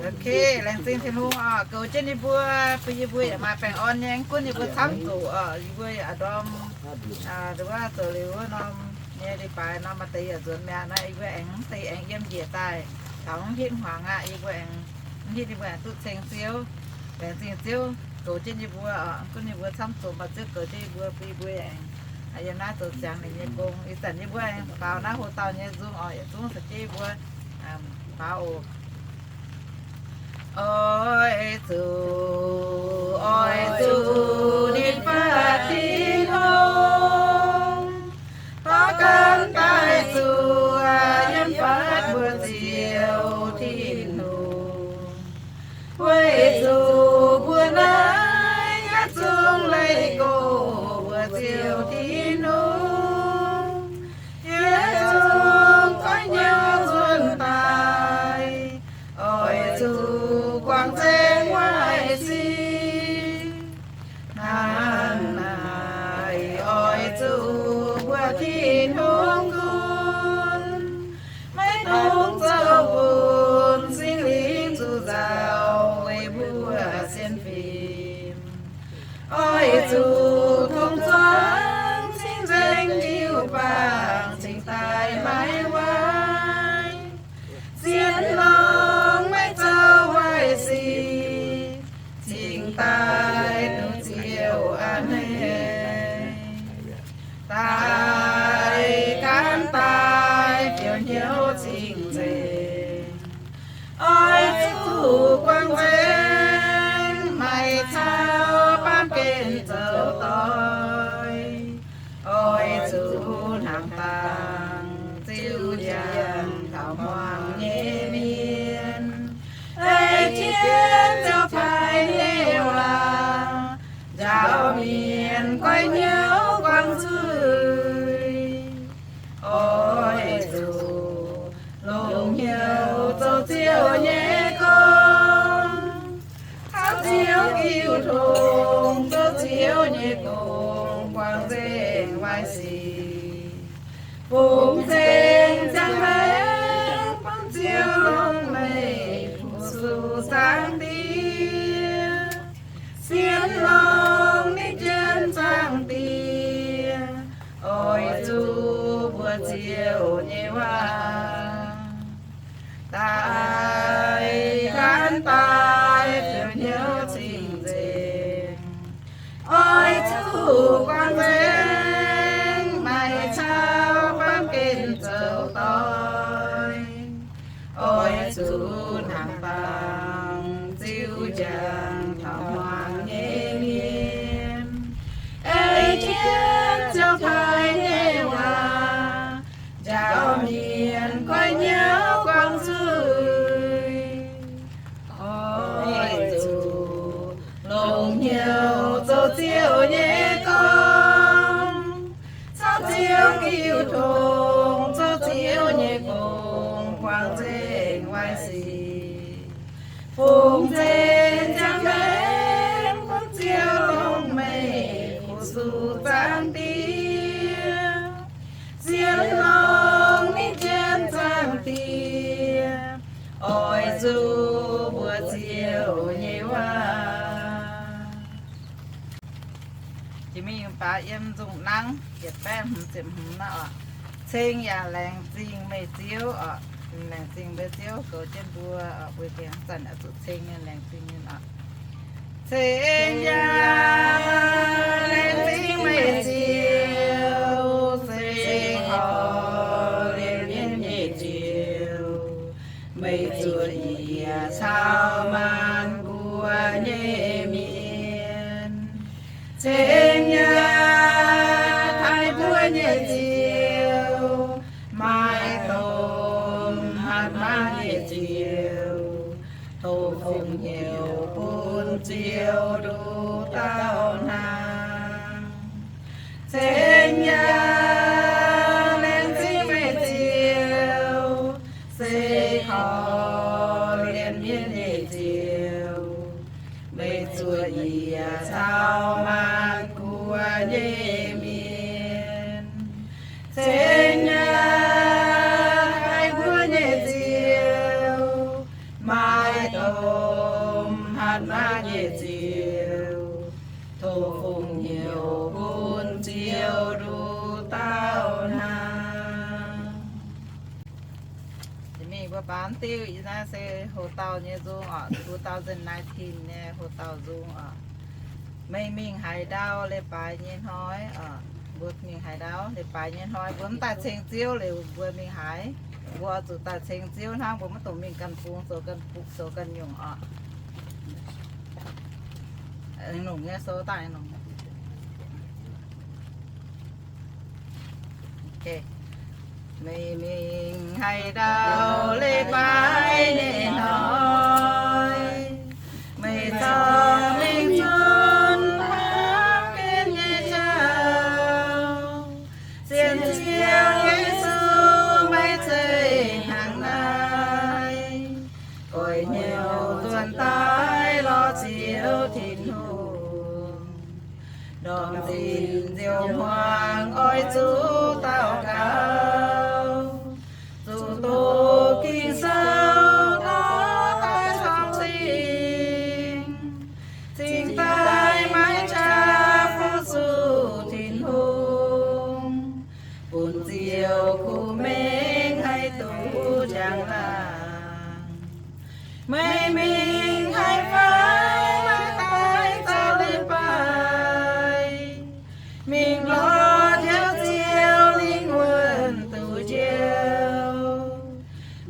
Ok, laengz zingh Tin-Hungh oc, goux jienv yie mbuo, bun yie mbuo yaac maaih baengh orn nyei, gunv yie mbuo camv zuqc oc, yie mbuo yaac ndorm, aa, nduov zoux liuz wuov norm nyei leiz-baaix norm maaih deix yaac nzuonx mi'aqv naaiv, yie mbuo aengx mv deix aengx yiem njiec daaih, taux mv hitv hmuangx aqv, yie mbuo aengx mv hitv, yie mbuo aengx duqv ceng Ziouv. Laengz zingh Ziouv goux jienv yie mbuo oc, gunv yie mbuo camv zuqc, mv baac Ziouv goux jienv yie mbuo, bun yie mbuo aengx yiem naaiv zoux ziangx ninh nyei gong. Ih zanc yie mbuo aengx faaux naaiv hoc dauh nyei nzung oc, yietc zungv caux jienv yie mbuo faaux oc. Oix zuqc, oix zuqc ninh fatv Tin-Hungh, tov gan daaih zuqc yiem fatv mbuo Ziouv Tin-Hungh. Weic zuqc mbuo naaiv yietc zungv leih go mbuo Ziouv Tin-Hungh, yietc zungv goiv hnyouv nzuonx daaih, oix zuqc guangc nzengc waaic sic. Hnangv naaic oix zuqc mbuox Tin-Hungh gunv, maiv dungx zoux bun Singx Lingh zuqc nzauh weic mbuo sienx fim. Oix zuqc tongx zuangx cing-nzengc jiu-baang cingx daaih maiv waaic. Sienx longx maiv zoux waaic sic, cingx daaih duqv Ziouv a'hneiv. Daaih gaanv daaih biaux hnyouv cing-nzengc. Oix zuqc guangc nzengc, maiv caux baamh gen zoux doic. Oix zuqc hnangv dangh ziux njang taux hmuangx nyei mienh, ei jienv Ziouv paaiv nyei waac njaaux mienh goiv hnyouv guangc zuiz. Oix zuqc longc hnyouv zoux Ziouv nyei gong, caux Ziouv jiu tong, zoux Ziouv nyei gong guangc nzengc waaic sic. Fungx nzengc ziangh maengc bun Ziouv longc meih fu-sux Zaangc Diex. Sienx longx ninh jienv Zaangc Diex, oix zuqc mbuox Ziouv nyei waac. Daaih gaanv daaih biaux hnyouv cing-nzengc. Oix zuqc guangc nzengc, maiv caux baamh gen zoux doic. Oix zuqc hnangv dangh ziux njang taux hmuangx nyei mienh, ei jienv Ziouv paaiv nyei waac njaaux mienh goiv hnyouv guangc zuiz. Oix zuqc longc hnyouv zoux Ziouv nyei gong, caux Ziouv jiu tong, zoux Ziouv nyei gong guangc nzengc waaic sic. Fungx nzengc ziangh maengc bun Ziouv longc meih fu-sux Zaangc Diex. Sienx longx ninh jienv Zaangc Diex, oix zuqc mbuox Ziouv nyei waac. Jiex mingh baac yiem nzungh nangv yietc baeqv hmz ziepc hmz naaiv oc. Ceng yaac laengz zingh meih Ziouv oc. Laengz zingh meih Ziouv goux jienv mbuo oc. Mbuo gengh zanc oix zuqc ceng nyei, laengz zingh nyei oc. Ceng yaac laengz zingh meih Ziouv, se korv-lienh mienh nyei Ziouv. Meih zuoqc yiec caux maanc guoqv nyei mienh. Ceng yaac taaih mbuo nyei Ziouv, maaih domh hatc maangc nyei Ziouv, tov fongc hnyouv bun Ziouv nduqc dauh hnangv. Ceng yaac laengz zingh meih Ziouv, se korv-lienh mienh nyei Ziouv. Meih zuoqc yiec caux maanc guoqv nyei mienh. Ceng yaac taaih mbuo nyei Ziouv, maaih domh hatc maangc nyei Ziouv, tov fongc hnyouv bun Ziouv nduqc dauh hnangv. Mingh mbuo baamz diuh, ih naaiv se hoc dauh nyei nzung oc, two thousand nineteen nyei hoc dauh nzung oc. Meih mingh haaix ndau leiz-baaix nyei hnoi oc, mbuo mingh haaix ndau leiz-baaix nyei hnoi mbuo mv daaih ceng Ziouv liuz mbuo mingh haaix? Mbuo zuqc daaih ceng Ziouv hnangv, mbuo maiv dungx mingh ganh bung zoux ganh bung zoux ganh nyungc oc. Longc nyei sou daaih longc. Meih mingh haaix ndau leiz-baaix nyei hnoi, meih corc mingh zunh baamh gen nyei jauv. Hmuangx oix zuqc daux gaux, zuqc doqc Ging-Sou nor daaih caux cing, cingx daaih maiv qaqv fu-sux Tin-Hungh, bun ziouc kuh mengh haih duqv njang-laangc. Meih mingh haaix fai, maiv daaih zoux leiz-baaix, mingh lorz njoux Ziouv lingh wuonh duqv njoux,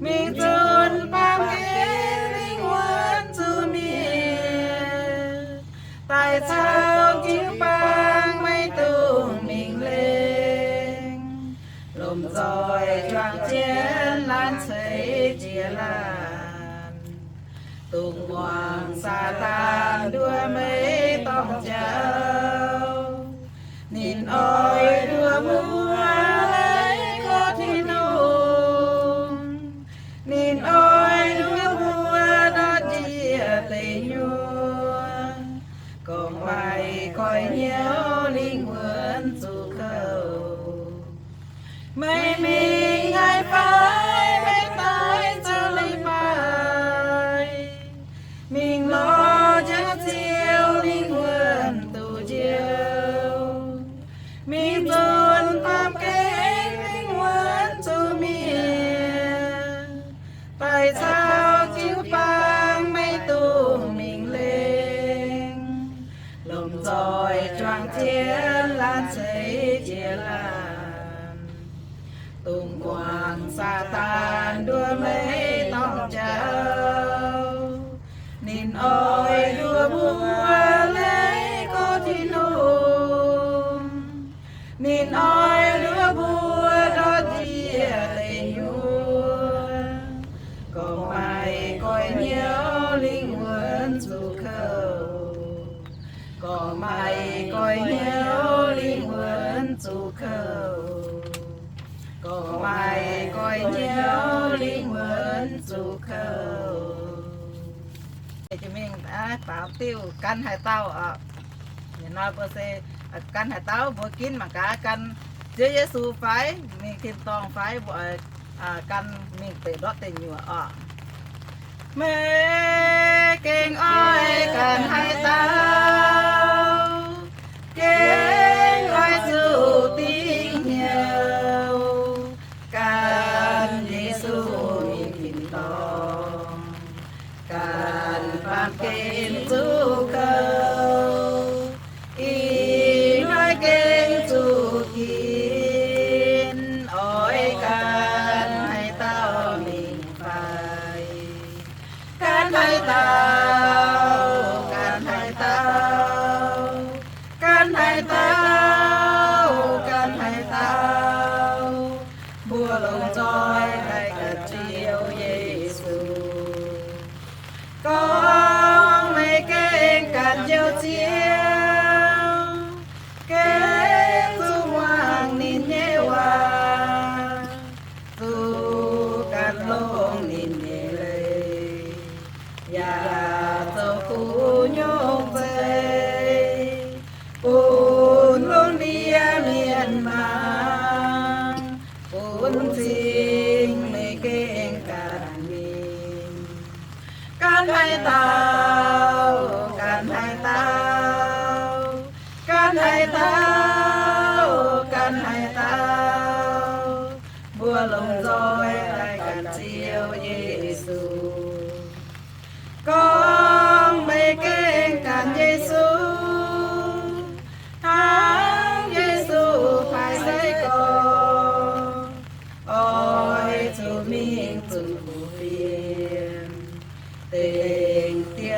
mingh zunc baamh gen lingh wuonh zuqc mietc, daaih caux jiu-baang maiv dungx mingh lengh, lomh nzoih juangc jienv laanh ceix jiez laanh. Dongh muangx Saadaan nduov meih dorngc jauv, ninh oix nduov mbuo leih korv Tin-Hungh. Ninh oix nduov mbuo ndortv njiec deic nyuoqc, gorngv maaih koiv hnyouv lingh wuonh zuqc kouv. Meih mingh haaix fai, maiv daaih zoux leiz-baaix, mingh lorz njoux Ziouv lingh wuonh duqv njoux, mingh zunc baamh gen lingh wuonh zuqc mietc, daaih caux jiu-baang maiv dungx mingh lengh, lomh nzoih juangc jienv laanh ceix jiez laanh. Dongh muangx Saadaan nduov meih dorngc jauv, ninh oix nduov mbuo leih korv Tin-Hungh. Ninh oix nduov mbuo ndortv njiec deic nyuoqc, gorngv maaih koiv hnyouv lingh wuonh zuqc kouv. Gorngv maaih koiv hnyouv lingh wuonh zuqc kouv. Gorngv maaih koiv hnyouv lingh wuonh zuqc kouv. Jiex mingh baaux diuh gan haaix dauh oc. Ih hnoi mbuo se gan haaix dauh, mbuo ginv mangc gaax gan Ziouv Yesu fai mingh tin-dorngh fai mbuo oix gan mingh deic ndortv deic nyuoqc oc. Meih gengh oix gan haaix dauh? Gengh oix zuqc dingc hnyouv gan Yesu mingh tin-dorngh, gan baamh gen zuqc kouv. Ih hnoi gengh zuqc ginv, oix gan haaix dauh mingh fai? Gan haaix dauh? Gan haaix dauh? Gan haaix dauh? Gan haaix dauh? Mbuo lomh nzoih daaih gan Ziouv Yesu. Gorngv meih gengh gan Njoux Ziouv, gengh zuqc muangx ninh nyei waac, zuqc gan longx ninh nyei leiz, yaac zoux kuv nyungc zeiv, bun lungh ndiev mienh mangc, bun cing meih gengh gan mingh. Gan haaix dauh? Gan haaix dauh? Gan haaix dauh? Gan haaix dauh? Mbuo lomh nzoih daaih gan Ziouv Yesu. Gorngv meih gengh gan Yesu, hnangv Yesu paaiv sai-gorx, oix zuqc mingh zunh kuv fiem, dengh dieh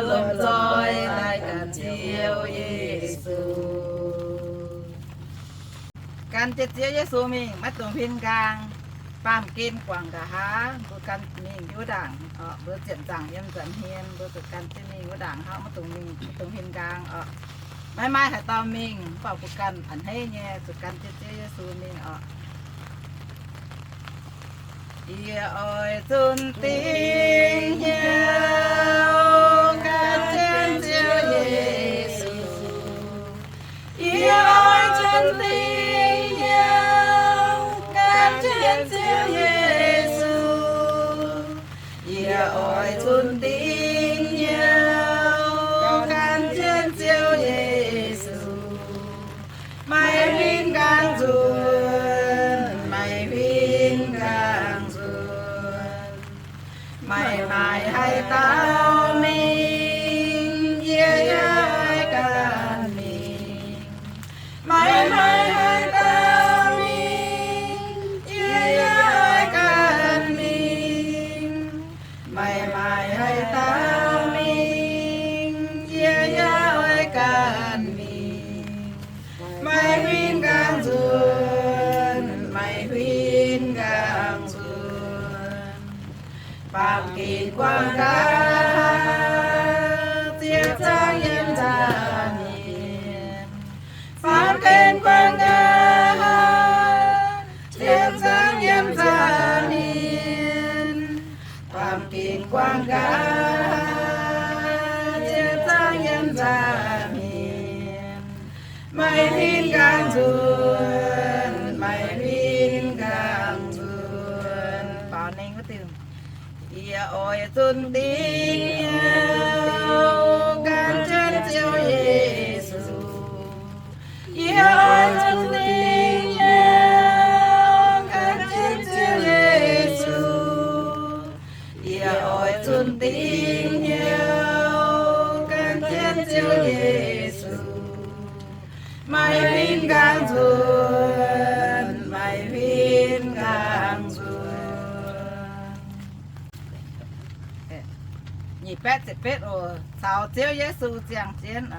lomh nzoih daaih gan Ziouv Yesu. Gan jienv Ziouv Yesu mingh, maiv dungx huin nqaang. Baamh gen guangc nqa'haav mbuo gan mingh wuov ndaangc oc. Mbuo ziepc nzaangc yiem nza'hmien mbuo zuqc gan jienv mingh wuov ndaangc hnangv, maiv dungx mingh, maiv dungx huin nqaang oc. Maiv maaih haaix dauh mingh, mv baac mbuo ganh a'hneiv nyei zuqc gan jienv Ziouv Yesu mingh oc. Yie oix zunh dingc hnyouv gan jienv Ziouv Yesu. Yie oix zunh dingc hnyouv gan jienv Ziouv Yesu. Yie oix zunh dingc hnyouv gan jienv Ziouv Yesu. Meih huin nqaang nzunc, meih huin nqaang nzunc. Meih maaih haaix dauh mingh, yie yaac oix ganh mingh. Meih maaih haaix dauh mingh, yie yaac oix ganh mingh. Meih maaih haaix dauh mingh, yie yaac oix ganh mingh. Meih huin nqaang nzunc, meih huin nqaang nzunc. Baamh gen guangc nqa'haav ziepc zaangv yiem nza'hmien. Baamh gen guangc nqa'haav ziepc zaangv yiem nza'hmien. Baamh gen guangc nqa'haav ziepc zaangv yiem nza'hmien. Meih huin nqaang nzunc, meih huin nqaang nzunc. Baaux ningh wuov diuh. Yie oix zunh dingc hnyouv gan jienv Ziouv Yesu. Yie oix zunh dingc hnyouv gan jienv Ziouv Yesu. Yie oix zunh dingc hnyouv gan jienv Ziouv Yesu. Meih huin nqaang nzunc, meih huin nqaang nzunc. Nyic baeqv ziepc betv oc. Caux Ziouv Yesu ziangh jienv.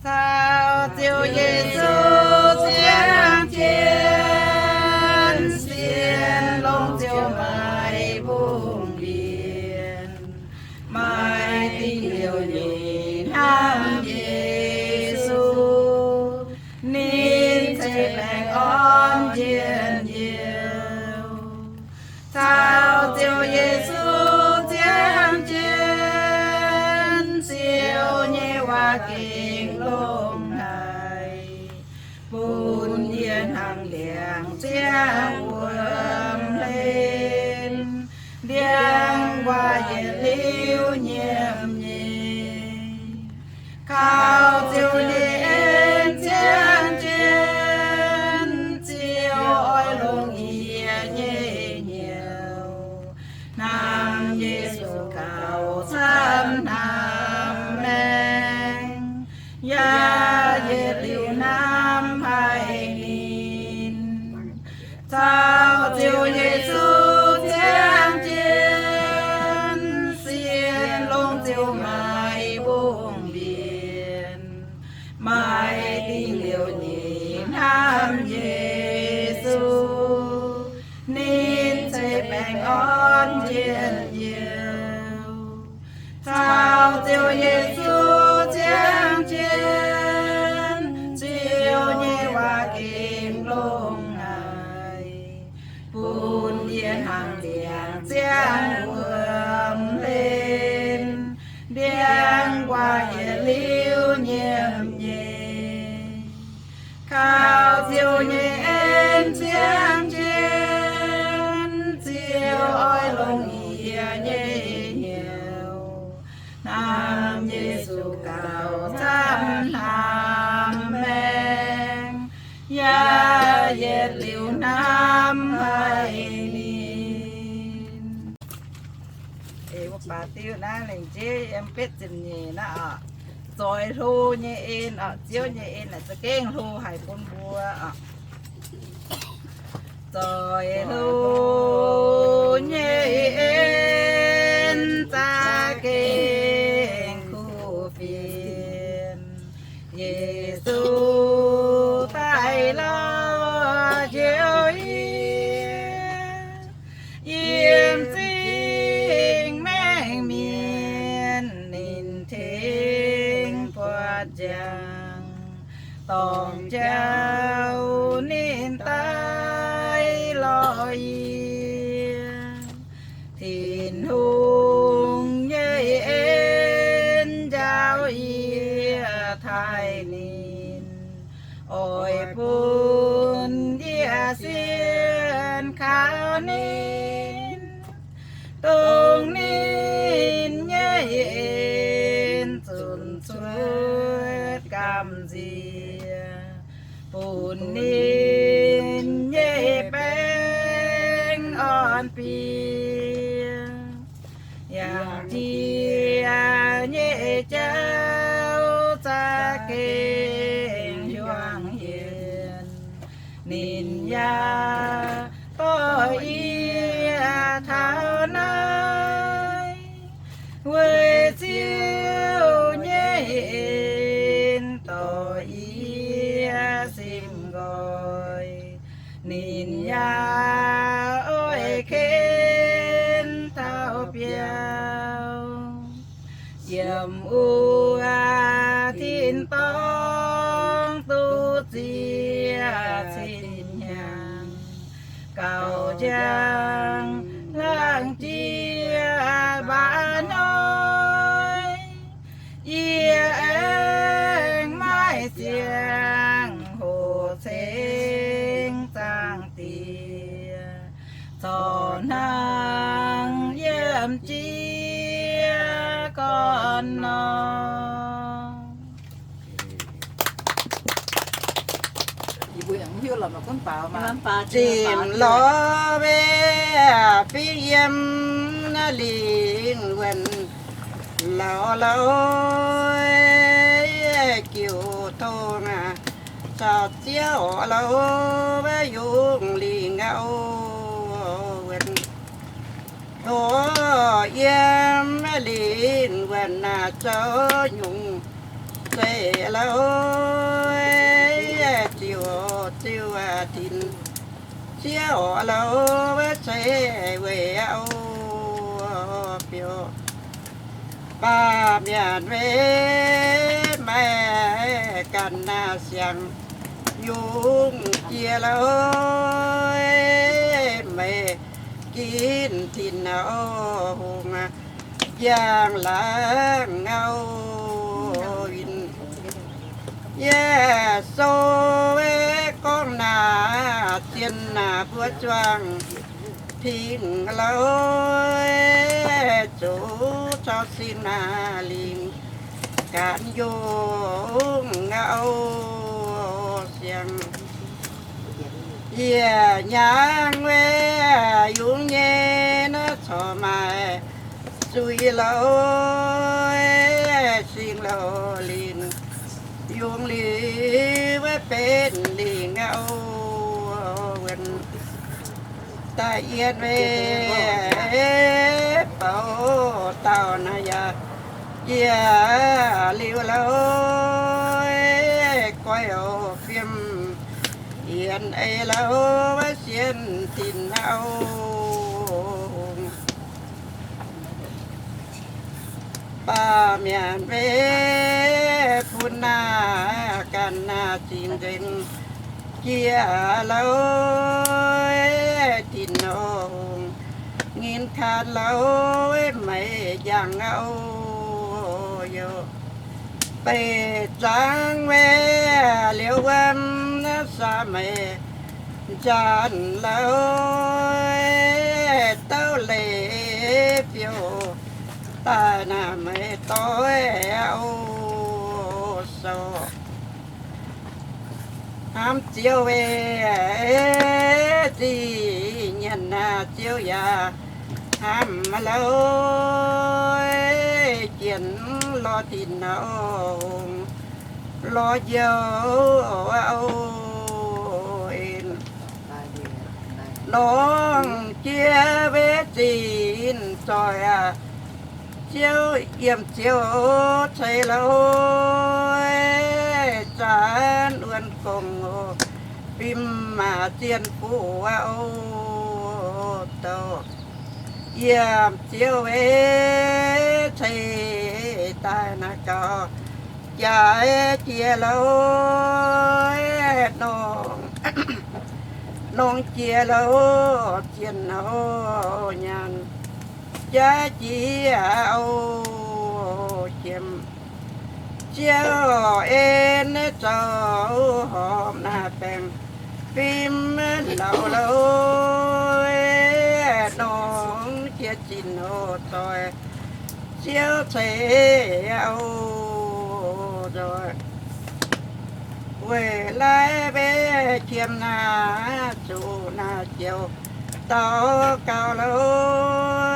Caux Ziouv Yesu ziangh jienv, sienx longx Ziouv maaih mbungh mbienc. Maaih dingh liouh nyeic hnamv Yesu, ninh ceix baengh orn njien-youh. Caux Ziouv Yesu ziangh jienv, Ziouv nyei waac gengh longx haic, bun yie hnamv ndiangx ziangh wuom hlen, ndiangx waac yietc liuz nyiemc nyei. Kaux Ziouv nyei en ziangh jienv, Ziouv oix longc yie nyei hnyouv hnamv Yesu gaux camv hnamv maengx, yaac yietc liuz hnamv haic ninh. Caux Ziouv Yesu ziangh jienv, sienx longx Ziouv maaih mbungh mbienc. Maaih dingh liouh nyeic hnamv Yesu, ninh ceix baengh orn njien-youh. Caux Ziouv Yesu ziangh jienv, Ziouv nyei waac gengh longx haic, bun yie hnamv ndiangx ziangh wuom hlen, ndiangx waac yietc liuz nyiemc nyei. Kaux Ziouv nyei en ziangh jienv, Ziouv oix longc yie nyei hnyouv hnamv Yesu gaux camv hnamv maengx, yaac yietc liuz hnamv haic ninh. Eix wuov baac diuh naaiv lengc jeiv yiem betv ziepc nyeic naaiv oc. Zoix hlo nyei en oc. Ziouv nyei en naaic za'gengh hlo haic bun mbuo oc. Zoix hlo nyei en za'gengh Dorngc jauv ninh daaih lorz yie, Tin-Hungh nyei en njaaux yie taaih ninh, oix bun yie sienh kaux ninh, dongh ninh nyei en zunc cuotv gamh nziex, bun ninh nyei baengc orn-biei, yangh jiex nyei jauv za'gengh hiuang hienx. Ninh yaac dorh yie taux naaiv, weic Ziouv nyei en dorh yie simv nqoi. Ninh yaac oix ken taux biauv, yiem wuov tin-dorngh duqv ziex cin hnyangx, gauh njang laangh jiex mba'hnoi, yie aengx maiv ziangh hoc ceng Zaangc Diex corc hnangv yiem jiez gorn nor. Zimh lorz mbev fiev yiem lingh wuonh lauh lauh, jiuc tongx caux Ziouv lauh, yungz lingh auv wuonh. Tov yiem lingh wuonh zoux nyungc zeiv lauh, ziouc ziouc tinx Ziouv lauh, ceix weic auv biouv. Baamh mienh maiv ganh siangx yungz jiex lauh, meih ginv tin-auv hungh njang laangz ngau win. Yie sou gorngv naaic zien naaic mbuo zuangx pingx lauh, zoux cau sin naaic lingh ganh yungz ngau siangx. Yie nyangx weic yungz nyei naaiv corc maaih zuiz lauh, singx lauh lingh yungz liuz weic benx lingh ngau wuonh. Da'yietv weic bouc dauh naaic yaac jiex liuz lauh, goiv fiem yienx ei lauh, sienx tin-auv. Baamh mienh mbev bun naaic ganh naaic zingh nzengc jiex lauh, tin-auv hungh nyinh kaan lauh, meih njang auv youh. Beiv zaangv weic liuz wuom naaiv saa meih nzaanc lauh, douc leiz biouv daaih naaic meih doix auv sou. Hnamv Ziouv weic zingh nyienz naaic Ziouv yaac hnamv lauh, jienv lorz tin-auv, lorz njoux auv en. Longc jiex weic zinh zoih aac, Ziouv yiem Ziouv ceix lauh, zanc wuonh gong, fim maac zien fuqv auv douh. Yiem Ziouv weic ceix daaih naaic gauh jaaix jiex louh, norngv, norngv jiex louh, zienh louh nyanc jaaix jiex oc. Jiem Ziouv en zaux horpc naaiv baengh fim lauh louh, norngv jiex zinh oc zoih Ziouv ceix oc nzoih. Weic laiv mbev qiemx naaiv zuqc naaiv joux daux gaux louh,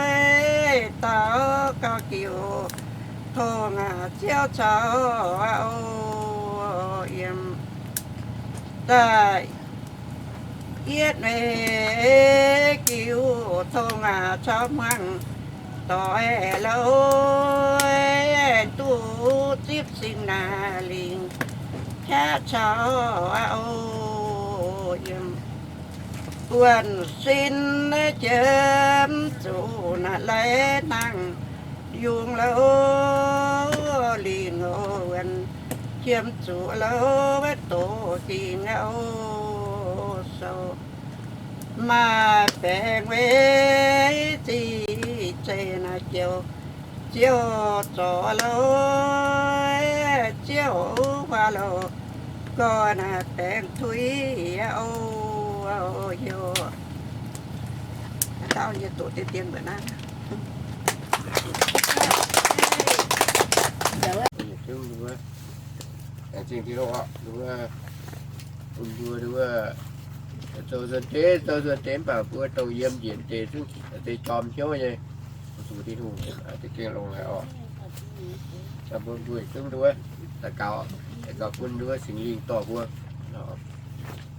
daux gaux giux tong Ziouv caux oc yiem daaih yietv meix giux tong caux hmuangx doic louh, duqv zipv singx naaic lingc qaqv caux oc yiem buonv-sin jiem zuqc naaiv lai hnangv yungz louh, lingh oc wuonx jiem zuqc louh, doqc dingc oc sou maaih baengc weic ziqc zeiz naaiv joux Ziouv zorc louh, Ziouv huaav louh, goiv naaiv baengc tuix oc. Heuc dauh nyei doqc deix dien mbuoqc naaiv. Zingh Tin-Hungh oc, mbuo, mbuo, mbuo, zoux nzuonx deix, zoux nzuonx deix mv baac mbuo dongh yiem njiec deix zungv deix jorm hnyouv nyei, zuqc Tin-Hungh za'gengh longx haic oc. Mbuo, mbuo zungv nduov daux gaux, daux gaux bun nduov Singx Lingh dorh mbuo.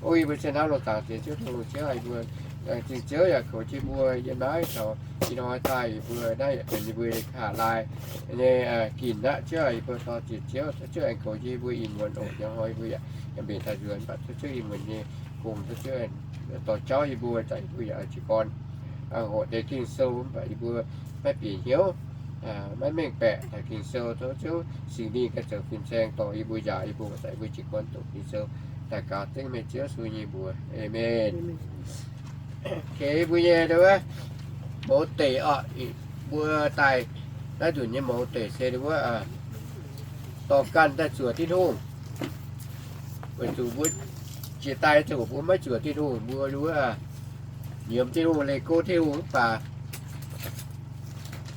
O yie mbuo cien hnamv longx zaangc Diex Ziouv Tin-Hungh, Ziouv aac, yie mbuo laengz zingh Ziouv yaac goux jienv mbuo yiem naaiv taux ih hnoi daaih, yie mbuo naaiv yaac benx yie mbuo nyei kaav laai nyei ginc aqv. Ziouv aac, yie mbuo dorh ziex Ziouv, tov Ziouv aengx goux jienv yie mbuo ih muonz oc. Hnangv hnoi yie mbuo yaac mbenc taux nzuonx, mv baac tov Ziouv ih muonz nyei gong, tov Ziouv dorh jauv yie mbuo, zaqc yie mbuo yaac oix jiez gorn hoqc deix Ging-Sou, mv baac yie mbuo maiv bieqc hnyouv, maiv mengh baeqc taux Ging-Sou. Tov Ziouv Singx Lingh ganh zoux fin-saeng dorh yie mbuo, njaaux yie mbuo, zaqc yie mbuo jiez gorn doqc Ging-Sou. Daux gaux dengv meih Ziouv Yesu nyei mbuox. Aamen. Kei mbuo nyei nduov, mouz deic oc, mbuo daaih naaiv nzunc nyei mouz deic se nduov, dorh ganh daaih zuoqc Tin-Hungh. Weic zuqc mbuo jiex daaih ziouc mbuo maiv zuoqc Tin-Hungh, mbuo nduov, nyiemz Tin-Hungh, leih go Tin-Hungh mv baac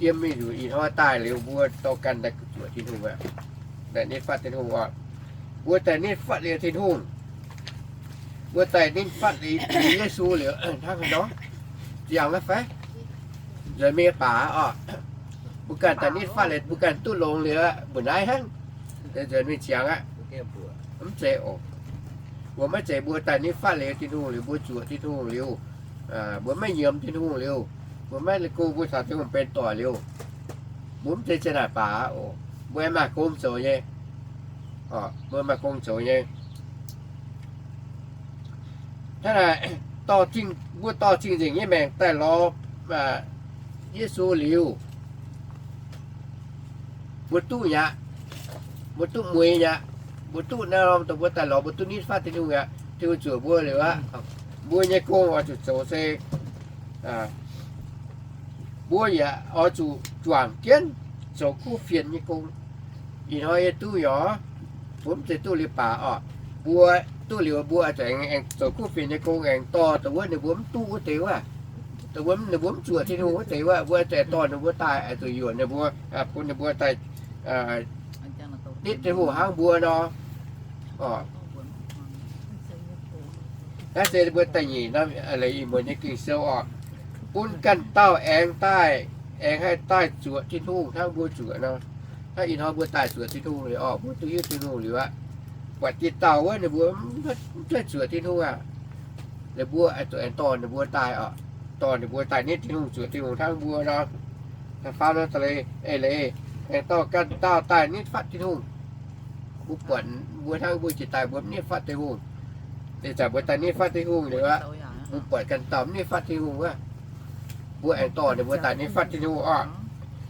yiem mingh nzunc ih hnoi daaih liuz mbuo dorh ganh daaih zuoqc Tin-Hungh aqv, daaih nitv fatv Tin-Hungh oc. Mbuo daaih nitv fatv liuz Tin-Hungh, mbuo daaih nitv fatv liuz Yesu liuz hnangv haaix nor, ziangx naaiv fai nzuonx mingh baac oc. Mbuo ganh daaih nitv fatv liuz mbuo ganh duqv longx liuz aqv, mbuo naaiv hnangv nzuonx mingh ziangx aqv. Mv zeiz oc. Mbuo maiv zeiz mbuo daaih nitv fatv liuz Tin-Hungh liuz mbuo zuoqc Tin-Hungh liuz, mbuo maiv nyiemz Tin-Hungh liuz, mbuo maiv leih go mbuo caux Tin-Hungh benx doic liuz, mbuo mv zeiz zinh naaic baac oc. Mbuo aengx maaih gong zoux nyei. Mbuo maaih gong zoux nyei. Hnangv naaic, dorh zingh, mbuo dorh zingh nzengc nyei maengc daaih lorz Yesu liuz, mbuo duqv mi'aqv. Mbuo duqv mueiz mi'aqv. Mbuo duqv naaiv norm dongh mbuo daaih lorz mbuo duqv nitv fatv Tin-Hungh aqv. Tin-Hungh zuoqc mbuo liuz aqv. Mbuo nyei gong oix zuqc zoux se mbuo yaac oix zuqc juangc jienv zoux kuv fienx nyei gong. Ih hnoi yie duqv nyei, mbuo mv zeiz duqv liuz baac oc. Mbuo duqv liuz mbuo zuqc aengx zoux kuv fienx nyei gong, aengx dorh dongh wuov ninh mbuo mv duqv wuov deix wuov, dongh wuov ninh mbuo mv zuoqc Tin-Hungh wuov deix wuov, mbuo zuqc aengx dorh ninh mbuo daaih, zuqc yuoqc ninh mbuo, bun ninh mbuo daaih nitv Tin-Hungh hnangv mbuo nor. Naaiv se mbuo da'nyeic norm leiz ih muonz nyei Ging-Sou oc. Bun ganh dauh aengx daaih, aengx haih daaih zuoqc Tin-Hungh hnangv mbuo zuoqc nor. Hnangv ih hnoi mbuo daaih zuoqc Tin-Hungh liuz oc, mbuo duqv hiuv Tin-Hungh liuz aqv. Buatc dieh dauh wuov ninh mbuo mv duqv zuoqc Tin-Hungh aqv. Ninh mbuo zuqc aengx dorh ninh mbuo daaih oc. Dorh ninh mbuo daaih nitv Tin-Hungh, zuoqc Tin-Hungh hnangv mbuo nor. Da'faam norm leiz, eix leiz, aengx dorh ganh dauh daaih nitv fatv Tin-Hungh. Mbuo buatc mbuo hnangv mbuo jiex daaih mbuo mv nitv fatv Tin-Hungh. Ih zanc mbuo daaih nitv fatv Tin-Hungh liuz aqv, mbuo buatc ganh dauh mv nitv fatv Tin-Hungh wuov, mbuo aengx dorh ninh mbuo daaih nitv fatv Tin-Hungh oc.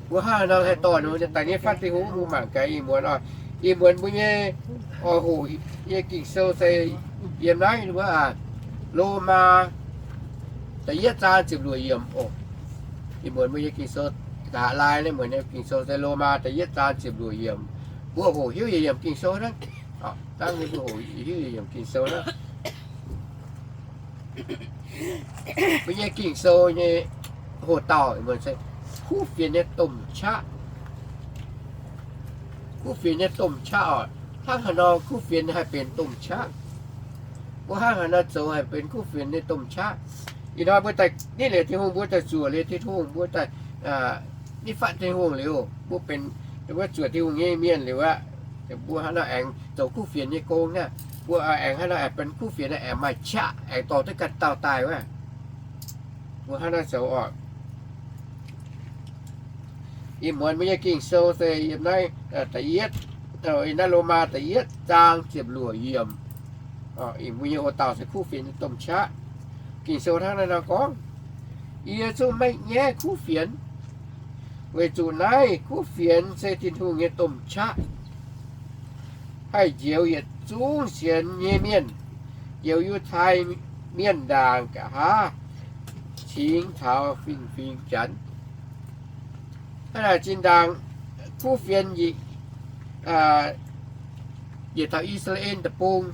Mbuo hnangv haaix nor haih dorh ninh mbuo daaih nitv fatv Tin-Hungh, mbuo mangc gaax ih muonz oc. Ih muonz mbuo nyei oix hoqc nyei Ging-Sou se yiem naaiv wuov, Lomaa da'yietv zaang ziepc luoqc yiemc oc. Ih muonz mbuo nyei Ging-Sou, nqa'haav laai naaiv muonz nyei Ging-Sou se Lomaa da'yietv zaang ziepc luoqc yiemc. Mbuo hoqc hiuv yietc yiemc Ging-Sou hnangv. Dangv mbuo hoqc hiuv yietc yiemc Ging-Sou hnangv. Mbuo nyei Ging-Sou nyei hoqc dauh se kuv fienx nyei domh qaqv. Kuv fienx nyei domh qaqv oc. Hnangv haaix nor kuv fienx haih benx domh qaqv? Mbuo hnangv haaix nor zoux haih benx kuv fienx nyei domh qaqv? Ih hnoi mbuo daaih nitv liuz Tin-Hungh, mbuo daaih zuoqc liuz Tin-Hungh, mbuo daaih nitv fatv Tin-Hungh liuz, mbuo benx, mbuo zuoqc Tin-Hungh nyei mienh liuz aqv, mbuo hnangv nor aengx zoux kuv fienx nyei gong naaiv. Mbuo aengx hnangv nor aengx benx kuv fienx, aengx maaih qaqv, aengx dorh duqv ganh dauh daaih wuov. Mbuo hnangv nor zoux oc. Ih muonz mbuo nyei Ging-Sou se yiem naaiv da'yietv, naaiv Lomaa da'yietv zaang ziepc luoqc yiemc. Mbuo nyei hoqc dauh se kuv fienx nyei domh qaqv. Ging-Sou hnangv naaiv nor gorngv, Yie zungv maiv nyaiv kuv fienx, weic zuqc naaiv kuv fienx se Tin-Hungh nyei domh qaqv, haih njoux yietc zungv sienx nyei mienh, njoux Yiutai Mienh ndaangc nqa'haav cingx taux fingx-fingx Janx. Hnangv naaic zinh ndaangc kuv fienx yietc taux I^saa^laa^en Deic-Bung,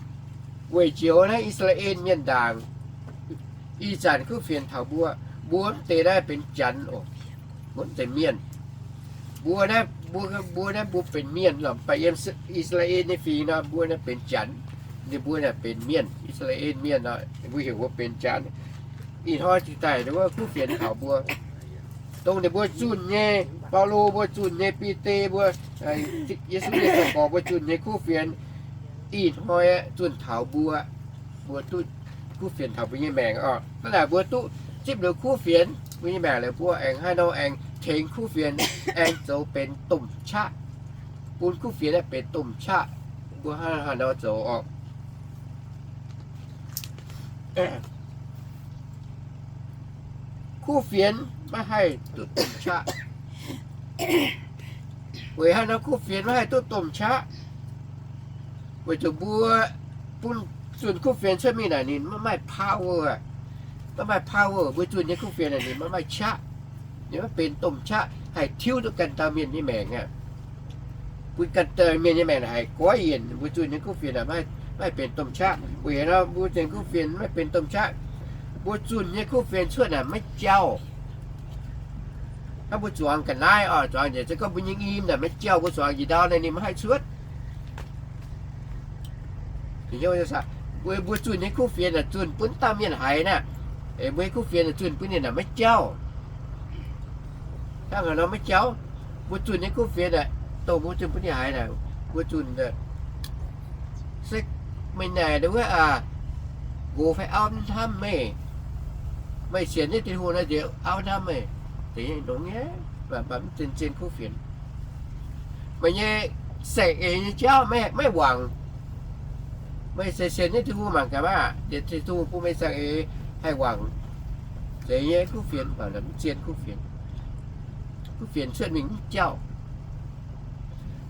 weic njoux naaiv I^saa^laa^en Mienh ndaangc. Ih zanc kuv fienx taux mbuo, mbuo mv deix naaiv benx Janx oc, mbuo mv zeiz mienh. Mbuo naaiv, mbuo, mbuo naaiv mbuo benx mienh lorqc, mv baac yiem I^saa^laa^en nyei fingx nor mbuo naaiv benx Janx, ninh mbuo naaiv benx mienh, I^saa^laa^en Mienh nor, mbuo heuc mbuo benx Janx. Ih hnoi ziouc daaih wuov kuv fienx taux mbuo, dongh ninh mbuo zunh nyei, Baulo mbuo zunh nyei, Bide mbuo, Yesu nyei dorn-gorx mbuo zunh nyei kuv fienx, ih hnoi zunh taux mbuo, mbuo duqv kuv fienx taux mbuo nyei maengc oc. Hnangv naaic mbuo duqv zipv liuz kuv fienx mbuo nyei maengc liuz, mbuo aengx haaix nor aengx tengx kuv fienx aengx zoux benx domh qaqv, bun kuv fienx naaiv benx domh qaqv. Mbuo hnangv haaix nor zoux oc? Kuv fienx maiv haih duqv domh qaqv. Weic haaix nor kuv fienx maiv haih duqv domh qaqv? Weic zuqc mbuo bun zunh kuv fienx cuotv mingh naaic ninh maiv maaih power, maiv maaih power. Mbuo zunh nyei kuv fienx naaic ninh maiv maaih qaqv, ninh maiv benx domh qaqv haih tiuv duqv ganh dauh mienh nyei maengc aqv. Bun ganh dauh mienh nyei maengc haiz goiv yienc. Mbuo zunh nyei kuv fienx maiv haih benx domh qaqv. Weic haaix nor mbuo zunh kuv fienx maiv benx domh qaqv? Mbuo zunh nyei kuv fienx cuotv naaic maiv jauh. Hnangv mbuo zuangx ga'naaiv oc, zuangx njiec se gorngv mbuo nyei nyim naaic maiv jauh, mbuo zuangx njiec ndau naaic ninh maiv haih cuotv. Mbuo, mbuo zunh nyei kuv fienx naaic zunh bun dauh mienh haiz naaic, mbuo nyei kuv fienx naaic zunh bun ninh naaic maiv jauh. Hnangv haaix nor maiv jauh? Mbuo zunh nyei kuv fienx naaic, dongh mbuo zunh bun ninh haiz naaic, mbuo zunh se meih naaic wuov, nqox fai auv mv hnamv meih. Meih sienx nyei Tin-Hungh naaic nziex auv hnamv meih. Deix nyei longx nyei, mv zien, zien kuv fienx. Meih nyei saeng-eix nyei jauv maiv wangc. Meih se sienx nyei Tin-Hungh mangc gaax maah, yietc Tin-Hungh bun meih saeng-eix haih wangc. Deix nyei kuv fienx, mv zien kuv fienx. Kuv fienx cuotv mingh mv jauh.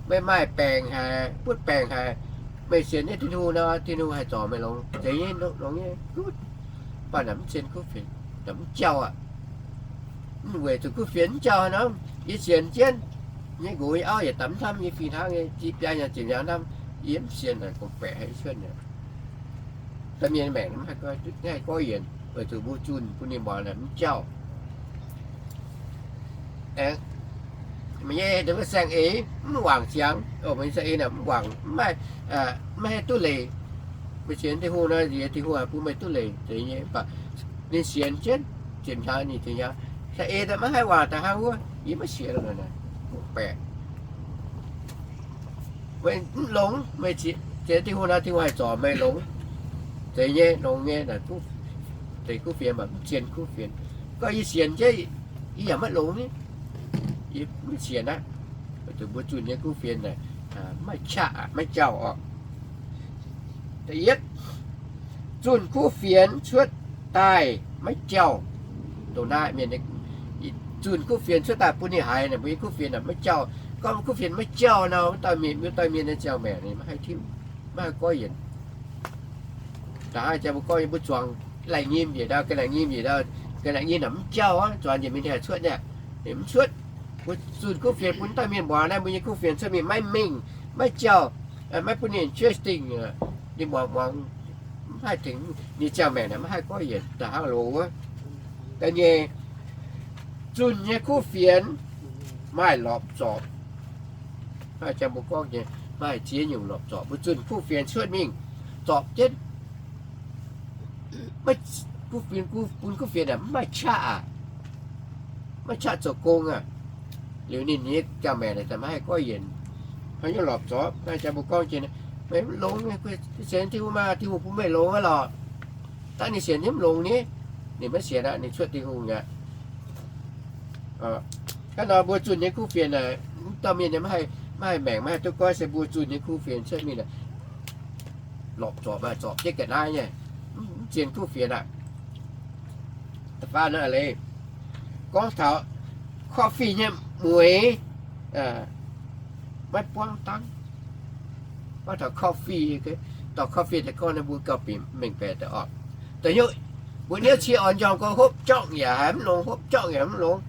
Meih maaih baengc haic, butv baengc haic, meih sienx nyei Tin-Hungh nor, Tin-Hungh haih zorc meih longx. Deix nyei longx nyei, mv baac naaic mv zien kuv fienx, naaic mv jauh aqv. Mv weic zuqc kuv fienx mv jauh nor, yie sienx jienv nyei nqox nyei auv yietc daaih mv hnamv yie fih hnangv nyei, jiex biaa nyanc ziepc hnyangx hnamv, yie mv sienx naaic gorngv-baeqc haih cuotv nyei. Da'mienh maengc mv haih goiv yienc, weic zuqc mbuo zunh bun ninh muangx naaic mv jauh. Meih nyei saeng-eix mv wangc ziangx, meih nyei saeng-eix naaic mv wangc, mv maaih, maiv haih duqv leiz. Meih sienx Tin-Hungh nor, nziex Tin-Hungh bun meih duqv leiz deix nyei. Mv baac ninh sienx jienv ziepc hnyangx nyic ziepc hnyangx, saeng-eix daaih maiv haih wangc daaih hnangv wuov, yie maiv sienx lorqc naaic, gorngv-baeqc. Meih mv longx, meih sienx Tin-Hungh nor, Tin-Hungh haih zorc meih longx. Deix nyei longx nyei, deix kuv fienx mv zien kuv fienx. Gorngv yie sienx jienv, yie yaac maiv longx ni. Yie mv sienx aqv. Weic zuqc mbuo zunh nyei kuv fienx naaic maiv qaqv, maiv jauh orqc. Da'yietv, zunh kuv fienx cuotv daaih maiv jauh. Dongh naaiv mienh zunh kuv fienx cuotv daaih bun ninh haiz naaic, mbuo nyei kuv fienx naaic maiv jauh. Gorngv kuv fienx maiv jauh nor, wuov dauh mienh, wuov dauh mienh nyei ziangh maengc ninh maiv haih tiuv, maiv haih goiv yienc. Da'haav jang mbuo gorngv nyei mbuo zuangx laengz nyim njiec ndau, ga'naaiv nyim njiec ndau, ga'naaiv nyim naaic mv jauh aqv, zuangx njiec mingh ninh haih cuotv nyei, ninh mv cuotv. Mbuo zunh kuv fienx bun dauh mienh muangx naaiv, mbuo nyei kuv fienx cuotv mingh maiv mengh, maiv jauh, maiv bun ninh interesting, ninh muangx muangx mv haih tengx ninh ziangh maengc naaic maiv haih goiv yienc da'hnangv loz wuov. Da'nyeic, zunh nyei kuv fienx maaih lorpc zorpc. Jang mbuo gorngv nyei maaih ziex nyungc lorpc zorpc. Mbuo zunh kuv fienx cuotv mingh zorpc jienv, kuv fienx, bun kuv fienx naaic mv maaih qaqv aqv, maiv qaqv zoux gong aqv. Liuz ninh nyei ziangh maengc naaic maiv haih goiv yienc. Haaix nyungc lorpc zorpc? Naaiv jang mbuo gorngv jiex, meih mv longx, sienx Tin-Hungh maah, Tin-Hungh bun meih longx aqv lorqc. Dangh ninh sienx nyei mv longx ni, ninh maiv sienx aqv, ninh cuotv Tin-Hungh aqv. Hnangv nor mbuo zunh nyei kuv fienx naaic, mv dauh mienh nyei maiv haih, maiv haih maengc, maiv haih duqv goiv, se mbuo zunh nyei kuv fienx cuotv mingh naaic, lorpc zorpc maaih zorpc jienv ga'naaiv nyei, mv zien kuv fienx aqv. Da'faam naaiv leiz gorngv taux coffee nyei mueix maiv buangv dangv. Gorngv taux coffee, dorh coffee daaih gorngv naaiv mbuo gauh bieqc mengh baeqc daaih oc. Da'nyeic, mbuo niouv cie orn njormh gorngv hopv jorngv yaac haiz mv longx, hopv jorngv yaac mv longx.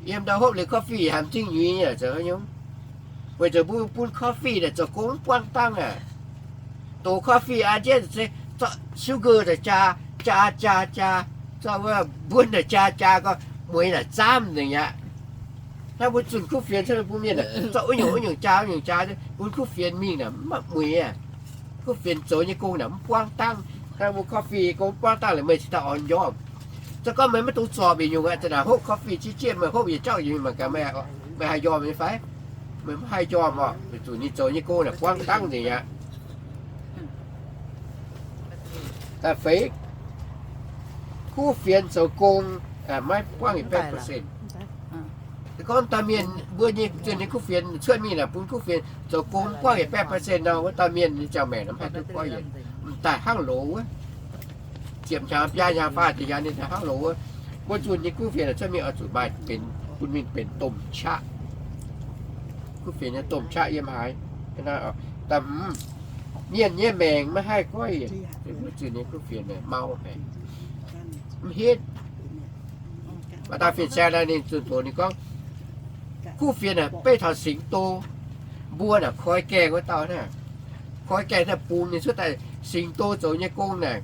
Yiem ndau hopv liuz coffee yaac haiz m'zing nyuiz nyei, zoux haaix nyungc? Weic zuqc mbuo bun coffee naaic zoux gong mv buangv dangv aqv. Dox coffee aqv, njiec se zorqv sugar daaih jaa, jaa, jaa, jaa, zorqv wuov mbuonv daaih jaa, jaa gau, mueix naaic zaamv nzengc aqv. Hnangv mbuo zunh kuv fienx cuotv bun mienh aah, zorqv wuov nyungc wuov nyungc jaa, wuov nyungc jaa, bun kuv fienx mingh naaic mv maaih mueix aqv. Kuv fienx zoux nyei gong naaic mv buangv dangv. Hnangv mbuo coffee gong mv buangv dangv liuz meih cingx daaih orn njormh. Se gorngv meih maiv dungx zorpc yietc nyungc aqv, za'naaic hopv coffee qiex jienv, meih hopv yietc jauv yietc nyungc mangc gaax, meih haih njormh nyei fai? Meih mv haih njormh oc. Weic zuqc ninh zoux nyei gong naaic buangv dangv nzengc aqv. Da'feix, kuv fienx zoux gong maiv buangv yietc baeqv percent. Se gorngv dauh mienh mbuo nyei zien nyei kuv fienx cuotv mingh naaic bun kuv fienx zoux gong mv buangv yietc baeqv percent nor, wuov dauh mienh nyei ziangh maengc naaic mv haih duqv goiv yienc, m'daaih hnangv loz wuov. Ziepc hnyangx, biaa hnyangx, faah ziepc hnyangx ninh daaih hnangv loz wuov. Mbuo zunh nyei kuv fienx cuotv mingh oix zuqc maaih benx, bun mingh benx domh qaqv. Kuv fienx nyei domh qaqv yiem haaix? Mienh nyei maengc maiv haih goiv yienc, mbuo zunh nyei kuv fienx mau haic, mv hitv. Maaih dauh fin-saeng naaic ninh zunh doz ninh gorngv, kuv fienx naaic beiv taux singx do, mbuo naaic koi gaengh wuov dauh naaic, koi gaengh daaih bungx ninh cuotv daaih. Singx do zoux nyei gong naaic,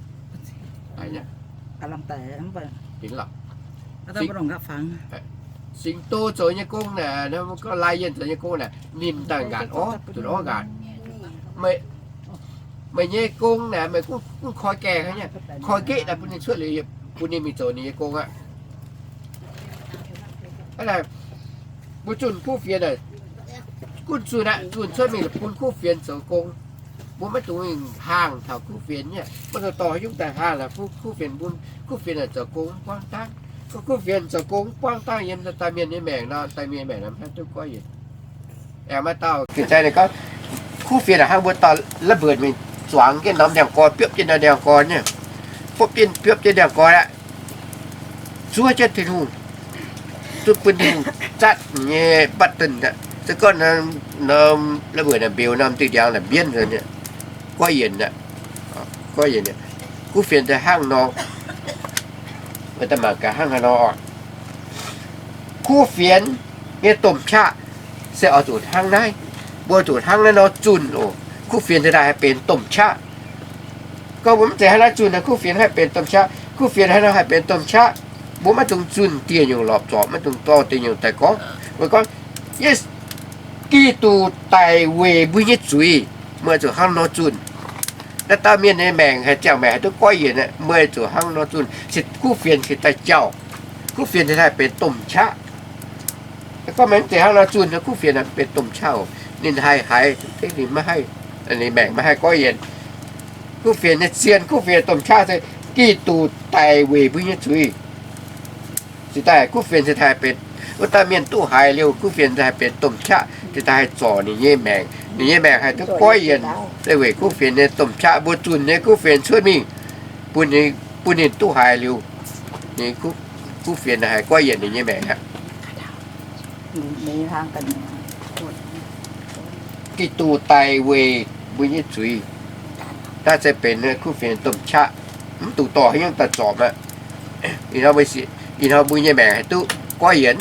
singx do zoux nyei gong naaic, gorngv lai yienh zoux nyei gong naaic, ninh daaih nqaatc orv, zuqc orv nqaatc. Meih nyei gong naaic meih gunv koi gaengh nyei, koi nqeqv daaih bun ninh cuotv liuz, bun ninh mingh zoux ninh nyei gong aqv. Mbuo zunh kuv fienx naaic, gunv zunh aqv, zunh cuotv mingh bun kuv fienx zoux gong. Mbuo maiv dungx mingh haangh taux kuv fienx nyei, maiv dungx dorh haaix nyungc daaih haangh laaix kuv fienx, bun kuv fienx naaic zoux gong mv buangv dangv. Gorngv kuv fienx zoux gong mv buangv dangv yiem dauh mienh nyei maengc nor, dauh mienh maengc naaic mv haih duqv goiv yienc. Aengx maaih dauh gitv zaih ninh gorngv, kuv fienx naaic hnangv mbuo dauh la'mbuonc mingh zuangx jienv norm ndiangx-gorn, biopv jienv norm ndiangx-gorn nyei, biopv jienv, biopv jienv ndiangx-gorn aqv, zuov jienv Tin-Hungh, zuov bun Tin-Hungh zatv nyei button aqv. Se gorngv norm la'mbuonc naaic mbeux norm diuh ndiangx naaic mbienv nzengc, goiv yienc aqv, goiv yienc. Kuv fienx se hnangv nor, mbuo daaih mangc gaax hnangv haaix nor oc. Kuv fienx nyei domh qaqv se oix zuqc hnangv naaiv. Mbuo zuqc hnangv naaiv nor zunh oc, kuv fienx se daaih haih benx domh qaqv. Gorngv mbuo mv zeiz hnangv naaiv zunh, kuv fienx haih benx domh qaqv. Kuv fienx haaix nor haih benx domh qaqv? Mbuo maiv dungx zunh dieh nyungc lorpc zorpc, maiv dungx dorh dieh nyungc daaih gorngv. Mbuo gorngv, Yesu, Giduc daic weic mbuo nyei zuiz, meih zuqc hnangv nor zunh. Naaiv dauh mienh nyei maengc haih ziangh maengc haih duqv goiv yienc, meih zuqc hnangv nor zunh. Se kuv fienx cingx daaih jauh, kuv fienx cingx daaih benx domh qaqv. Gorngv meih mv zeiz hnangv nor zunh, kuv fienx benx domh qaqv oc. Ninh haih haiz, ninh maiv haih, ninh maengc maiv haih goiv yienc. Kuv fienx nyei zien, kuv fienx domh qaqv se Giduc daic weic mbuo nyei zuiz. Cingx daaih kuv fienx cingx daaih benx, wuov dauh mienh duqv haiz liuz, kuv fienx haih benx domh qaqv, cingx daaih haih zorc ninh nyei maengc. Ninh nyei maengc haih duqv goiv yienc, se weic kuv fienx nyei domh qaqv. Mbuo zunh nyei kuv fienx cuotv mingh bun ninh, bun ninh duqv haiz liuz, ninh kuv fienx haih goiv yienc ninh nyei maengc aqv. Giduc daic weic mbuo nyei zuiz. Naaiv se benx kuv fienx domh qaqv, mv dungx dorh haaix nyungc daaih zorpc aqv. Ih hnoi mbuo nyei maengc haih duqv goiv yienc.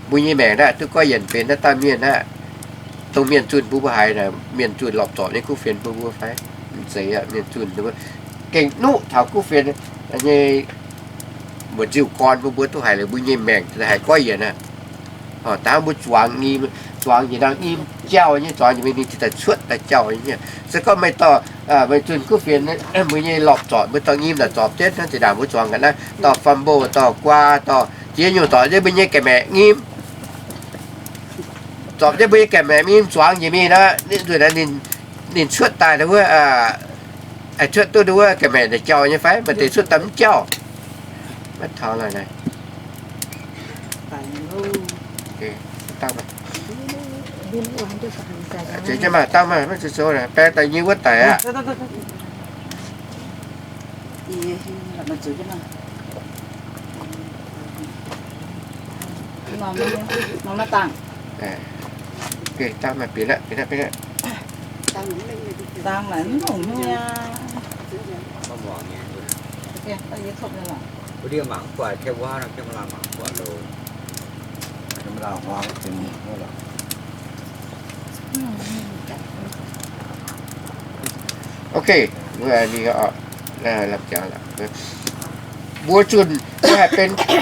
Mbuo nyei maengc naaiv duqv goiv yienc benx naaiv dauh mienh aqv. Dongh mienh zunh bun mbuo haiz naaic, mienh zunh lorpc zorpc nyei kuv fienx bun mbuo fai? Mv zeiz aqv. Mienh zunh gengh nuqv taux kuv fienx nyei mbuox nziuh gorn bun mbuo duqv haiz liuz mbuo nyei maengc haih goiv yienc aqv. Dangh mbuo zuangx nyei, zuangx njiec nangh nyim jauh nyei, zuangx njiec mingh ninh ziouc daaih cuotv daaih jauh nyei. Se gorngv meih dorh, meih zunh kuv fienx, mbuo nyei lorpc zorpc, mbuo dorh nyim daaih zorpc jienv hnangv zinh ndaangc mbuo zuangx ga'naaiv, dorh fumble, dorh guaa, dorh ziex nyungc zorpc jienv mbuo nyei ga'maeqc nyim, zorpc jienv mbuo nyei ga'maeqc nyim zuangx njiec mingh nor, ninh cuotv daaih wuov, haih cuotv duqv wuov ga'maeqc daaih jauh nyei fai? Maaih deix cuotv daaih mv jauh. Maiv taux lorqc naaic. Dangh maah, dangh maah, maiv zuqc zoux, baeng daaih nyei wuov daic aqv. Dangh maah, bieqc aqv, bieqc aqv, bieqc aqv. Ok, mbuo zunh,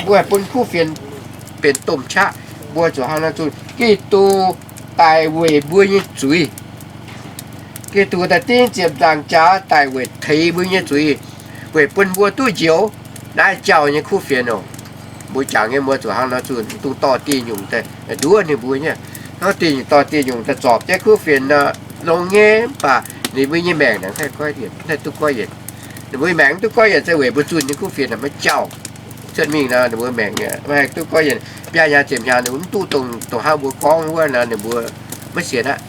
mbuo haih bun kuv fienx benx domh qaqv, mbuo zuqc hnangv nor zunh. Giduc daic weic mbuo nyei zuiz. Giduc daaih dingv ziepc nzaangc jaax daic weic teix mbuo nyei zuiz, weic bun mbuo duqv njoux naaiv jauh nyei kuv fienx oc. Mbuo jangx nyei mbuo zuqc hnangv nor zunh, mv dungx dorh dieh nyungc daaih nduov ninh mbuo nyei. Hnangv dieh nyungc dorh dieh nyungc daaih zorpc jienv kuv fienx nor, longx nyei, mv baac ninh mbuo nyei maengc naaic haih goiv yienc, haih duqv goiv yienc. Ninh mbuo nyei maengc mv duqv goiv yienc se weic mbuo zunh nyei kuv fienx naaic maiv jauh. Cuotv mingh nor ninh mbuo maengc maiv haih duqv goiv yienc. Biaa hnyangx ziepc hnyangx ninh mbuo mv duqv dongh, dongh hnangv mbuo gorngv wuov nor, ninh mbuo maiv sienx aqv.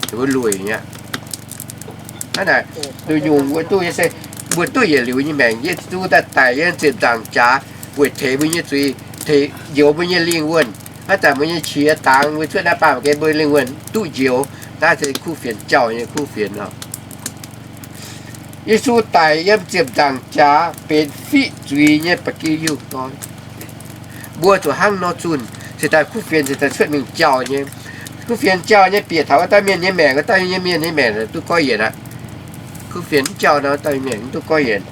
Ninh mbuo lueic aqv. Hnangv naaic, nduqc nyungc mbuo duqv nyei se mbuo duqv yietc liuz nyei maengc. Yesu daaih daic yiem ziepc nzaangc jaax weic teix mbuo nyei zuiz, teix njoux mbuo nyei lingh wuonh. Hnangv zanc mbuo nyei qiex dangx mbuo cuotv naaiv baamh gen mbuo lingh wuonh duqv njoux. Naaiv se kuv fienx jauh nyei kuv fienx oc. Yesu daic yiem ziepc nzaangc jaax benx fiqv zuiz nyei ba'gi yungh dorn. Mbuo zuqc hnangv nor zunh, cingx daaih kuv fienx cingx daaih cuotv mingh jauh nyei. Kuv fienx jauh nyei bieqc taux wuov dauh mienh nyei maengc, wuov dauh nyei mienh nyei maengc duqv goiv yienc aqv. Kuv fienx mv jauh nor, wuov dauh nyei maengc mv duqv goiv yienc.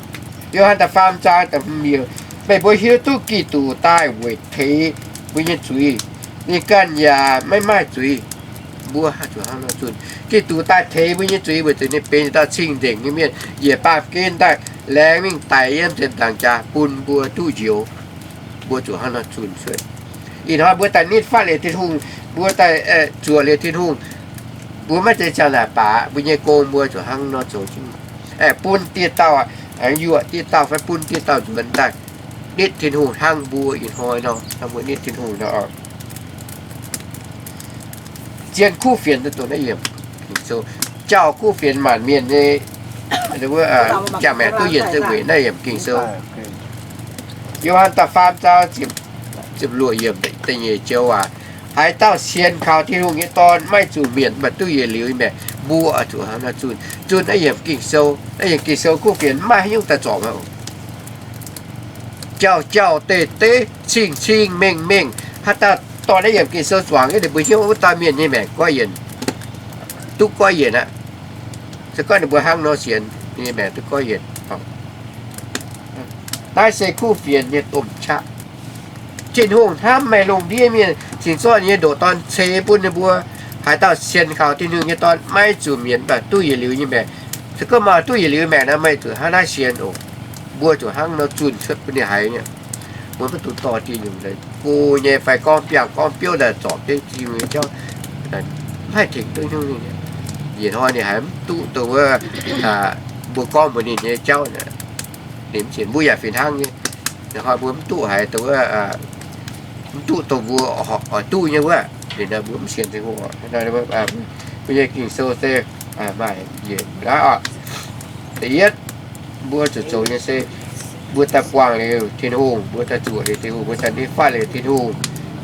Yo^han da'faam zaang da'hmz yiemc, meih mbuo hiuv duqv Giduc daaih weic teix mbuo nyei zuiz. Ninh ganh yaac maiv maaih zuiz. Mbuo zuqc hnangv nor zunh. Giduc daaih teix mbuo nyei zuiz weic zuqc ninh benx dauh cing-nzengc nyei mienh, yietc baamh gen daaih laengz mingh daic yiem ziepc nzaangc jaax bun mbuo duqv njoux. Mbuo zuqc hnangv nor zunh cuotv. Ih hnoi mbuo daaih nitv fatv liuz Tin-Hungh, mbuo daaih zuoqc liuz Tin-Hungh, mbuo maiv zeiz ziangh naaic baac mbuo nyei gong mbuo zuqc hnangv nor zoux jienv. Aengx bun dieh dauh, aengx yuoqc dieh dauh fai bun dieh dauh nzuonx daaih nitv Tin-Hungh hnangv mbuo ih hnoi nor, hnangv mbuo nitv Tin-Hungh nor. Zien kuv fienx dongh naaiv yiemc Ging-Sou, jauh kuv fienx maanc mienh nyei jaa-maengc duqv yienc se weic naaiv yiemc Ging-Sou. Yo^han da'faam zaang ziepc luoqc yiemc da'nyeic joux waac, haaix dauh sienx kaux Tin-Hungh nyei Dorn maiv zuqc mietc, mv baac duqv yietc liuz nyei maengc. Mbuo zuqc hnangv nor zunh, zunh naaiv yiemc Ging-Sou. Naaiv yiemc Ging-Sou kuv fienx maiv haaix nyungc daaih zorpc aqv. Jauh jauh deix deix, cing cing mengh mengh, haaix dauh dorh naaiv yiemc Ging-Sou zuangx, ninh mbuo hnyouv wuov dauh mienh nyei maengc goiv yienc, duqv goiv yienc aqv. Se gorngv ninh mbuo hnangv nor sienx, ninh nyei maengc duqv goiv yienc. Naaiv se kuv fienx nyei domh qaqv. Tin-Hungh hnamv meih lungh ndiev mienh, cingx zorqv ninh nyei ndoqc Dorn ceix bun ninh mbuo. Haaix dauh sienx kaux Tin-Hungh nyei Dorn maiv zuqc mietc, mv baac duqv yietc liuz nyei maengc. Se gorngv maaih duqv yietc liuz maengc nor, meih zuqc hnangv naaiv sienx oc. Mbuo zuqc hnangv nor zunh cuotv bun ninh haiz nyei. Mbuo maiv dungx dorh dieh nyungc daaih go nyei fai gorngv biangh gorngv biouv daaih zorpc jienv Tin-Hungh nyei jauv, maiv haih tengx duqv nyungc nyei. Ih hnoi ninh haiz mv duqv dongh wuov mbuo gorngv mbuox ninh nyei jauv, ninh mv sienx. Mbuo yaac fih hnangv nyei. Ih hnoi mbuo mv duqv haiz dongh wuov, mv duqv dongh mbuo oix duqv nyei wuov, ninh mbuo mv sienx Tin-Hungh. Mbuo nyei Ging-Sou se maaih nyiec aav. Da'yietv, mbuo zuqc zoux nyei se mbuo daaih buangh liuz Tin-Hungh, mbuo daaih zuoqc liuz Tin-Hungh, mbuo daaih nitv fatv liuz Tin-Hungh,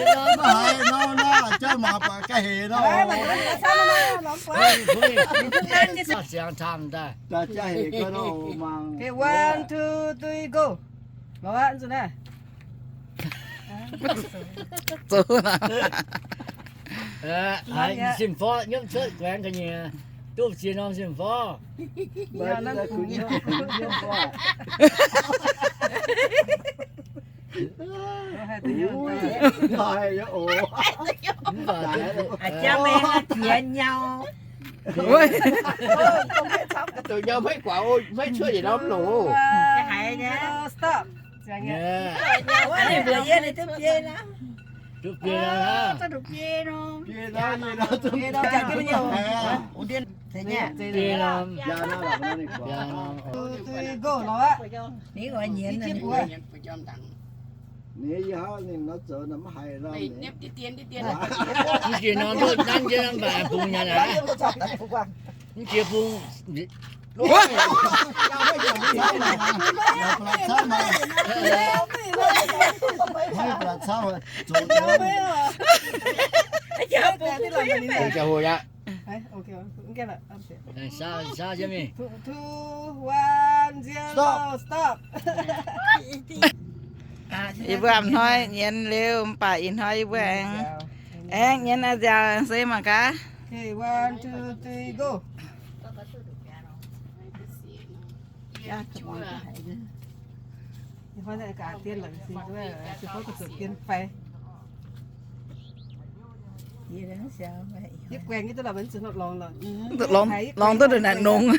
Mv haiz nor, naaiv jauv mangc buatc ga'heix nor. Siang camv daaih. Daaih jaa hec ga'nor mangc. Okay, one, two, three, go. Lorz aqv, nzunc naaiv. Zoux naaic. Haiz sin-forv nyiemv cuotv guaengx ga'nyiec, duqv ziex norm sin-forv. Aa, jangv meih jiex nyau. Zoux nyau maiv guaix, maiv cuotv yietc norm longc. Stop. Duqv biei norm. Biei norm. Go, lorz aqv. Ninh yie hnangv ninh nor zoux nor maiv haiz nor. Mv jiex norm duqv nanv jienv mv baac bungx nyanc aqv. Mv jiex bungx. Jauv-hoc aqv. Two, two, one, zero, stop. Yie mbuo a'hnoi nyienz liuz mv baac ih hnoi yie mbuo aengx, aengx nyienz nziaauc se mangc gaax. Okay, one, two, three, go. Longx duqv ndongc naaic nongx.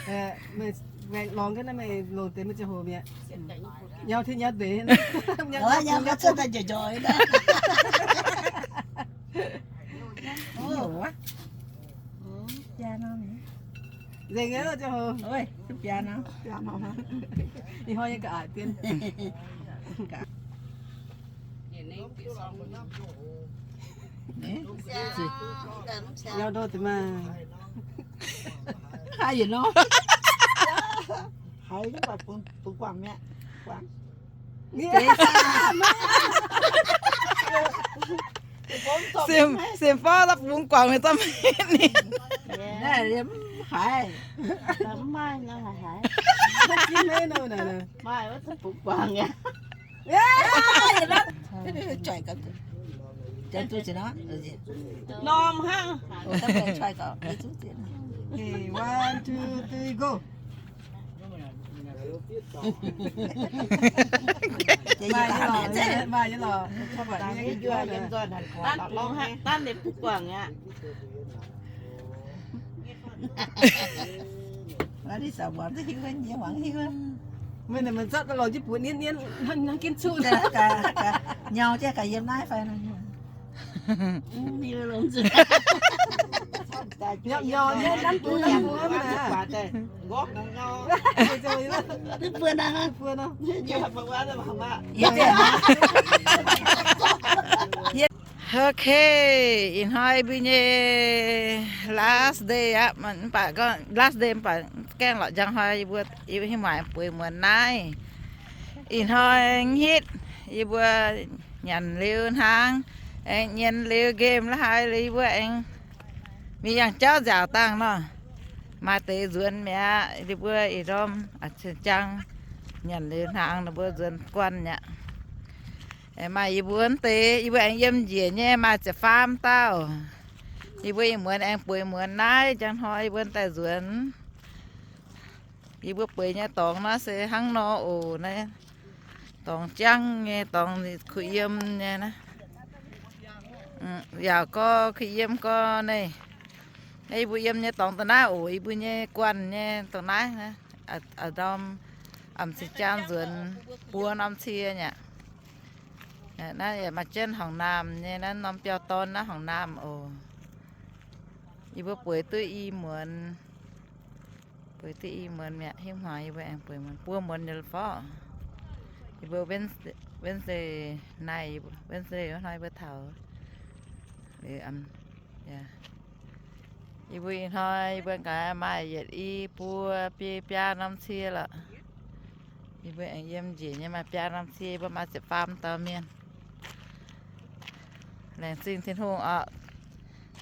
Nzengc nyei, ih hnoi nyei ga'aaic dien. Yauh ndo deix maah. Haaix yietc nor? Haiz mv baac bungx guangc mi'aqv. Guangc. Sienx, sienx fauv daaih bungx guangc mingh zorqv maiv ninh. Naaiv yie mv haiz. Mv maaih nor haiz. Maaih wuov bungx guangc aqv. Norm hnangv. Okay, one, two, three, go. Meih naaic meih zorqv lorz jienv buoz nienv nienv hnangv ginv cuqv. Nyau jienv gaax yiem naaiv fai. Ok, ih hnoi mbuo nyei last day aqv, mv baac gorngv last day mv baac gaengh lorqc njang hnoi yie mbuo, yie mbuo hingh muangx bueix muonz naaiv. Ih hnoi hitv yie mbuo nyanc liuz hnaangx, aengx nyienz liuz game la'haaix liuz yie mbuo aengx mingh yangh jauv nziaauc dangh nor. Maaih deix nzuonx mi'aqv, yie mbuo ih ndorm jang nyanc liuz hnaangx ninh mbuo nzuonx guanh mi'aqv. Maaih yie mbuo wuov deix, yie mbuo aengx yiem njiec nyei maaih ziepc faam dauh. Yie mbuo ih muonz aengx bueix muonz naaiv, njang hnoi yie mbuo daaih nzuonx. Yie mbuo bueix nyei dorngx naaiv se hnangv nor oc. Naaiv dorngx jangv nyei, dorngx kuh yiem nyei naaiv. Yaac gorx kuh yiem gorx naaiv. Naaiv yie mbuo yiem nyei dorngx dongh naaiv oc. Yie mbuo nyei guanh nyei dongh naaiv, ndorm, m'sieqv jaang nzuonx buo norm cie nyei aqv. Naaiv yaac maaih jienv horngc naamh nyei, naaiv norm biauv-dorn naaiv horngc naamh oc. Yie mbuo bueix duqv i muonz. Bueix duqv i muonz mi'aqv, hingv hmuangx yie mbuo aengx bueix muonz, buo muonz nyei la'fov. Yie mbuo Wednesday, Wednesday naaiv, Wednesday hnoi yie mbuo taux. Yie mbuo ih hnoi yie mbuo gaax maaih yietc i buo biei biaa norm cie lorqc. Yie mbuo aengx yiem njiec nyei maaih biaa norm cie, yie mbuo maaih ziepc faam dauh mienh. Laengz zingh Tin-Hungh oc,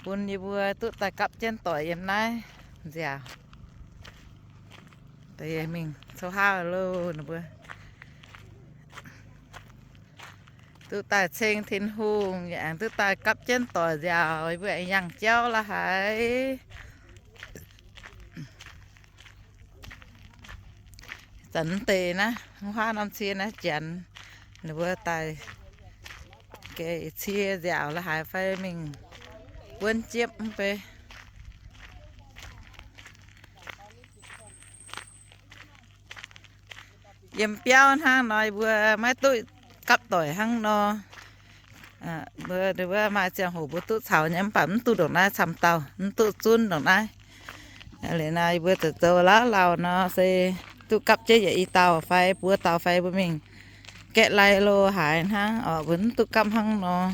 bun yie mbuo duqv daaih gapv jienv doic yiem naaiv nziaauc. Deix mingh coqv haav loh, ninh mbuo duqv daaih ceng Tin-Hungh, yie aengx duqv daaih gapv jienv doic nziaauc, yie mbuo aengx yangh jauv la'haaix. Zanc deix naaiv, huaav norm cie naaiv janx, ninh mbuo daaih geh cie nziaauc la'haaix fai mingh buonv jiepv mv bei. Yiem biauv hnangv nor, mbuo maiv duqv gapv doic hnangv nor. Mbuo, mbuo maaih ziangh hoc mbuo duqv caux nyei, mv baac mv duqv ndongc naaiv camv dauh, mv duqv zunv ndongc naaiv. Liuz naaiv mbuo zoux zoux lauh lauh nor se duqv gapv jienv yietc i dauh fai buo dauh fai mbuo mingh gaeqv lai lo haaix hnangv oc, mbuo mv duqv gapv hnangv nor.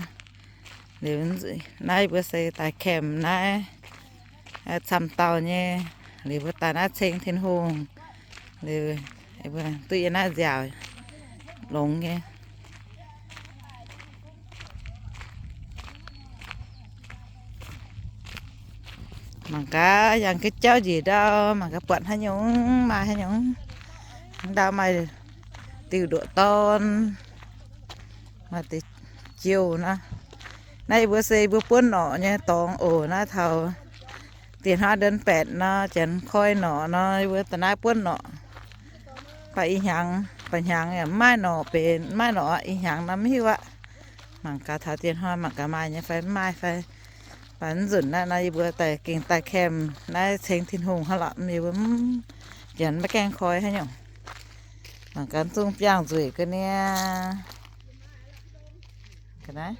Liuz naaiv mbuo se daaih camp naaiv camv dauh nyei. Liuz mbuo daaih naaiv ceng Tin-Hungh. Liuz mbuo duqv yiem naaiv nziaauc longx nyei. Mangc gaax, yangh gaax jauv njiec ndau, mangc gaax buatc haaix nyungc maaih haaix nyungc. Ndau maaih diuh ndoqc dorn, maaih deix jouh nor. Naaiv yie mbuo se yie mbuo buonv norqc nyei dorngx oc. Naaiv taux dieh hnoi เดือนแปด nor, janx koi norqc nor, yie mbuo da'naaiv buonv norqc. Baac ih hnyangx, baac hnyangx yaac mv maaih norqc benx, mv maaih norqc, ih hnyangx nor mv hiuv aqv. Mangc gaax taux dieh hnoi mangc gaax maaih nyei fai mv maaih fai. Baac mv nzunc naaiv nor yie mbuo daaih gengh daaih camp naaiv ceng Tin-Hungh hnangv lorqc, yie mbuo mv, janx maiv gaengh koi haaix nyungc. Mangc gaax zungv biangh nzueic ga'naaiv. Ga'naaiv.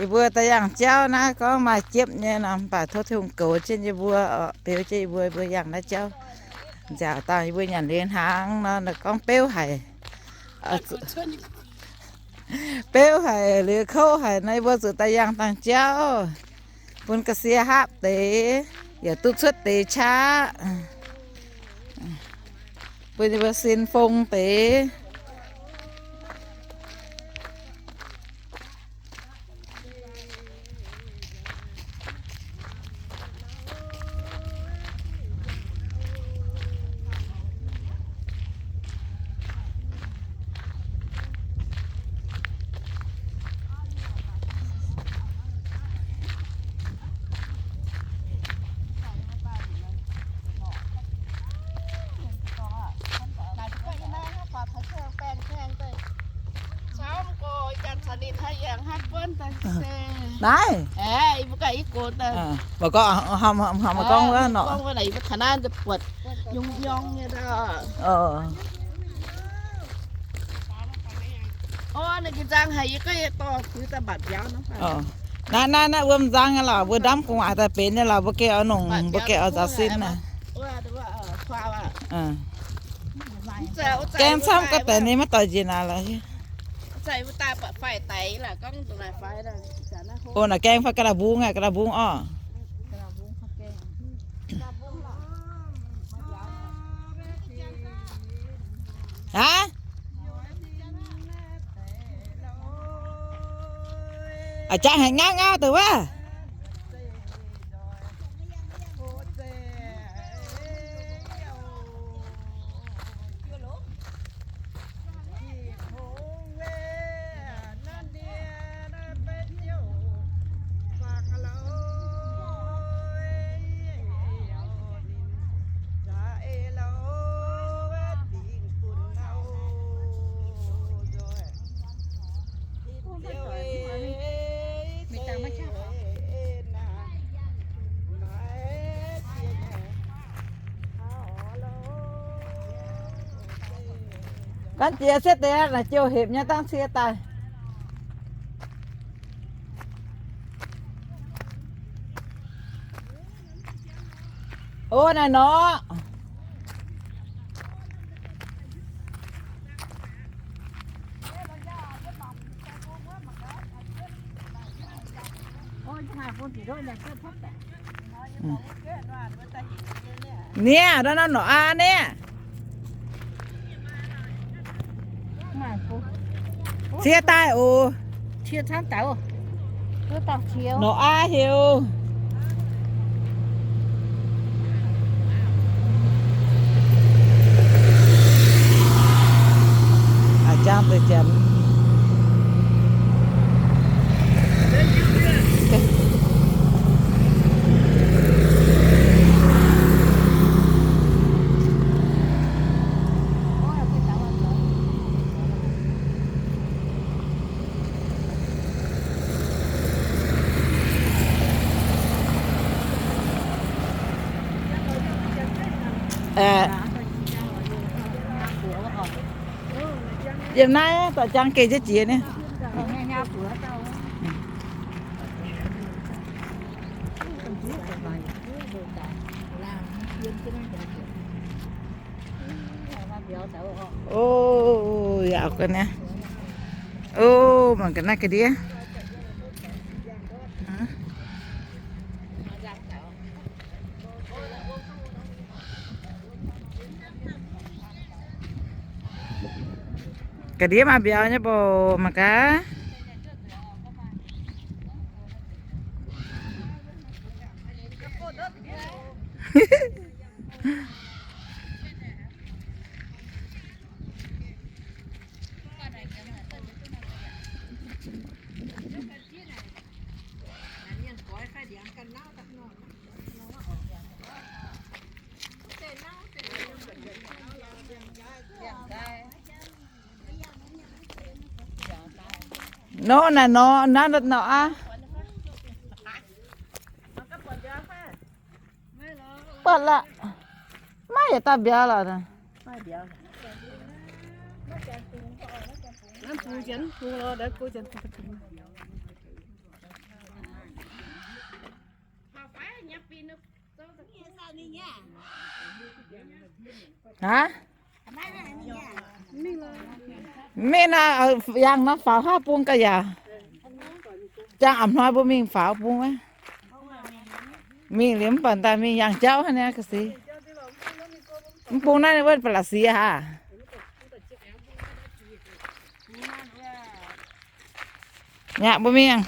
Yie mbuo daaih yangh jauv naaiv gorngv maaih jiepv nyei nor, mv baac tov Tin-Hungh goux jienv yie mbuo oc, beu jienv yie mbuo, yie mbuo yangh naaiv jauv. Nziaauc dangh yie mbuo nyanc liuz hnaangx nor, ninh gorngv beuv haic, beuv haic liuz kouv haic nor, yie mbuo zuqc daaih yangh dangh jauv, bun ga'sie hapv deix, yaac duqv cuotv deix qaqv, bun yie mbuo sin fong deix. Naaiv, mbuo gorngv, mbuo gorngv wuov nor. Naaiv, naaiv, naaiv wuom nzang nyei lorqc, mbuo ndamv gu'nguaaic daaih benx nyei lorqc, mbuo gengh oix nongc, mbuo gengh oix nzaaux sin naaic. Gaeng camv ga'deix ninh maiv doix njiec naaic lorqc. O, naaic gaeng fai ga'naaiv mbungv aqv, ga'naaiv mbungv orqc. Aav, a'jangv haic ngauv ngauv deix wuov. Gan jiex sieqv deix naaic jouh hepc nyei dangv cie daaih. O, naaiv nor. Niaa, ndau norm norqc aa niaa. Cie daaih oc. Norqc aa heuc. Aa, jangv deix janx. Yiem naaiv doic jang geh jienv jiex nyei. O, yaac ga'naaiv. O, mangc ga'naaiv ga'ndiev. Ga'ndiev maaih mbiauz nyei mbuoqc mangc gaax. Nor naaic nor, naaiv nor aqv. Buatc la'h. Maiv yietc dauh mbiauz lorqc. Aav, mingh naaic, yangh nor faaux haav bung ga'yaac. Jangx a'hnoi mbuo mingh faaux bung aqv. Mingh liuz mv baac daaih mingh yangh jauv hnangv naaiv ga'sie. Mv bung naaiv ninh wuov ba'laqc siex haav. Nyaqc mbuo mingh.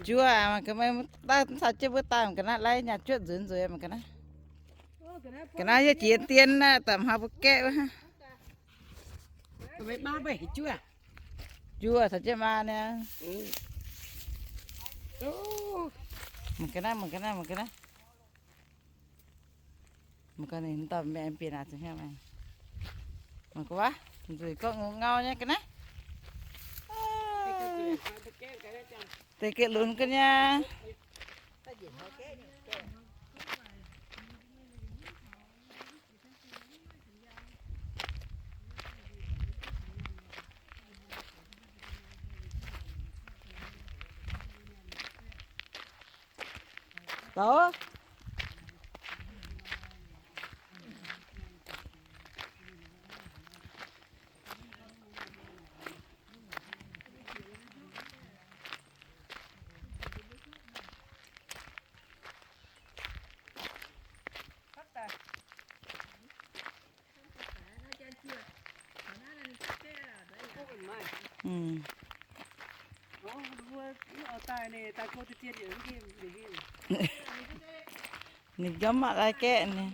Juov, mv caux jienv mbuo daaih mangc ga'naaiv, lai nyaac juotv nzueic nzueic mangc ga'naaiv. Ga'naaiv yie jiex dien naaiv, daaih hnoi mbuo gaeqv wuov. Juov caux jienv maa niaa. Mangc ga'naaiv, mangc ga'naaiv, mangc ga'naaiv. Mangc ga'naaiv, ninh dauh mienh bieqc naaic zungv hnyouv maah. Mangc ga'naaiv, nzueic gorngv ngongh ngau nyei ga'naaiv. Deix ga'lunx ga'naaiv. Douz. Ninh jomv maiv lai gaeqv ninh.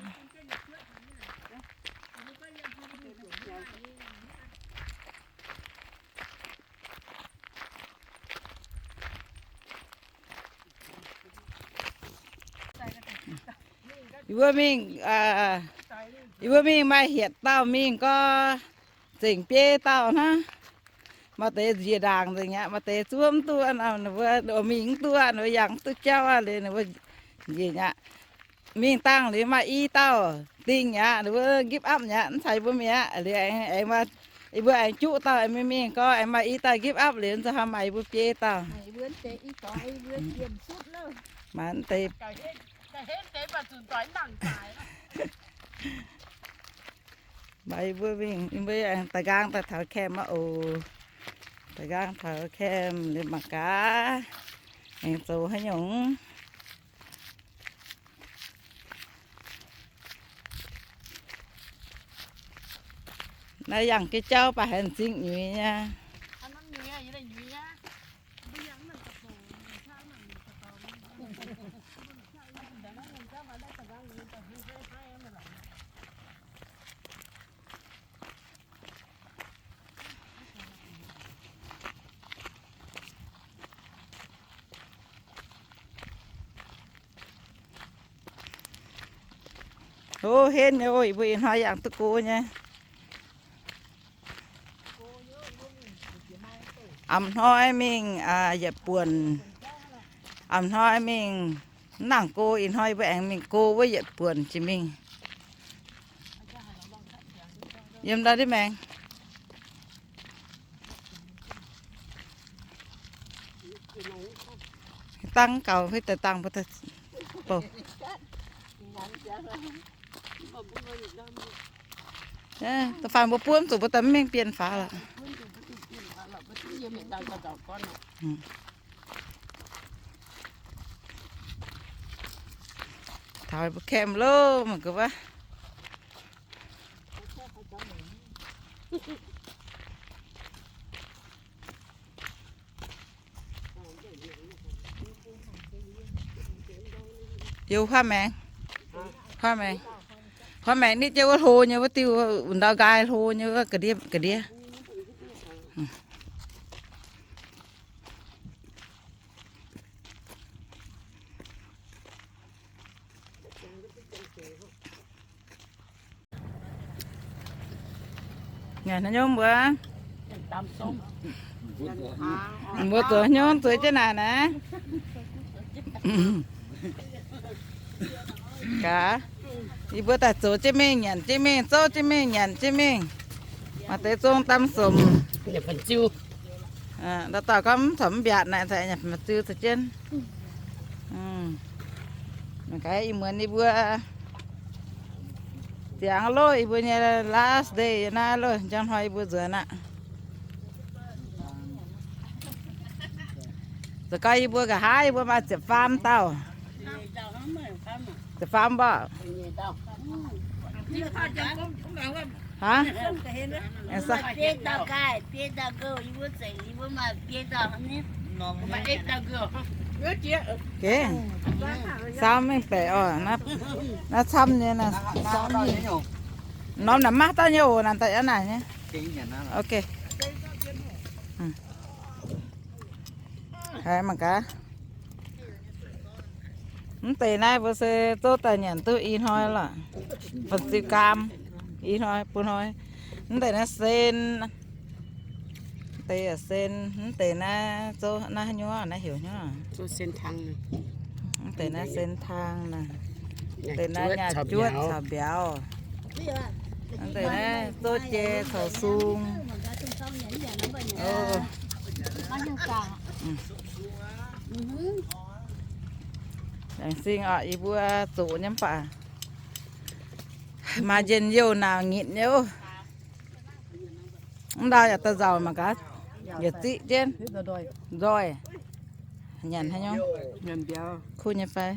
Yie mbuo mingh, yie mbuo mingh maaih hietc dauh mingh gorx, zengc biei dauh hnangv. Maaih deix njiec ndaangc nzengc aqv, maaih deix zuov mv duqv, ninh mbuo mingh mv duqv aqv, ninh mbuo yangh mv duqv jauv aqv, liuz ninh mbuo njiec aqv. Mingh dangh liuz maaih i dauh dingh aqv, ninh mbuo give up aqv, mv caux yie mbuo mingh aqv. Liuz aengx, aengx maaih, yie mbuo aengx juqv dauh aengx mingh mingh gorx, aengx maaih i dauh give up liuz, nzauh hnoi maaih yie mbuo biei dauh. Maaih yie mbuo mingh, yie mbuo aengx da'nqaang daaih taux camp aqv oc. Da'nqaang taux camp liuz mangc gaax aengx zoux haaix nyungc. Naaiv yangh jienv jauv baac haiz m'zing nyuiz nyei. Hov, henv nyei oc. Yie mbuo ih hnoi yangh duqv go nyei. A'm hnoi mingh yietc buonc, a'm hnoi mingh mv nangc go. Ih hnoi yie mbuo aengx mingh go wuov yietc buonc jiex mingh. Yiem ndau ndiev maengx. Dangh gaux, deix dangh mbuo daaih bouh. Da'faanh mbuo buov zuqc mbuo daaih mv mengh bienh faaux lorqc. Taux mbuo camp loh, mangc gaax wuov. Yie huaav maengx, huaav maengx, huaav maengx nitv jienv wuov hlo nyei wuov diuh, ndau nqaai hlo nyei wuov ga'ndiev ga'ndiev. Nyanc haaix nyungc mbuo? Mbuo zoux haaix nyungc zueiz jienv naaic naaiv? Gaax, yie mbuo daaih zoux jienv mingh, nyanc jienv mingh, zouv jienv mingh, nyanc jienv mingh. Maaih deix zong dam somc. Dauh dauh gorngv mv corc mv mbiaatc naaic, maaih ziux caux jienv. Mangc gaax ih muonz yie mbuo ziangx loh, yie mbuo nyei last day yiem naaiv loh, njang hnoi yie mbuo nzuonx aqv. Za'gengh yie mbuo nqa'haav yie mbuo maaih ziepc faam dauh. Ziepc faam mbuo. Haav? Gengh saau mengh baeqc oc. Naaiv camv nyei naaiv, norm naaic maiv dauh nyei oc, naaic daaih aqv naaic nyei. Ok. Haiz mangc gaax. Mv deix naaiv mbuo se zouv daaih nyanc duqv i hnoi lorqc. Fanh ziu gaam, i hnoi bun hnoi. Mv deix naaiv sen, deix yaac sen. Mv deix naaiv zouv naaiv haaix nyungc, naaiv heuc haaix nyungc? Mv deix naaiv sen tang naaic. Deix naaiv nyaah juotv caux mbiauz. Mv deix naaiv zouv jai caux sung. Laengz zingh oc, yie mbuo zoqc nyei mv baac maaih njien-youh naanc nyitc nyei oc. Mv ndau yaac daaih nzauc mangc gaax, yietc ziqv jienv nzoih. Nyanc haaix nyungc? Kuv nyei fai?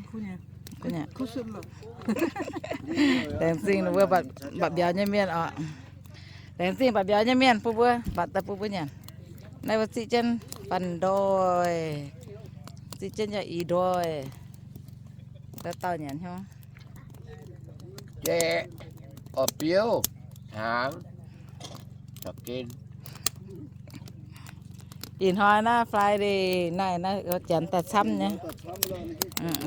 Laengz zingh ninh mbuo mba'biaux nyei mienh oc. Laengz zingh mba'biaux nyei mienh bun mbuo, mbatc daaih bun mbuo nyanc. Naaiv mbuo ziqv jienv fanh ndoih, ziqv jienv yaac i ndoih, daaih dauh nyanc hnyouv. Jai, orv biouv, hnaangx, caux gen. Ih hnoi naaiv Friday naaiv, naaiv janx daaih camv nyei.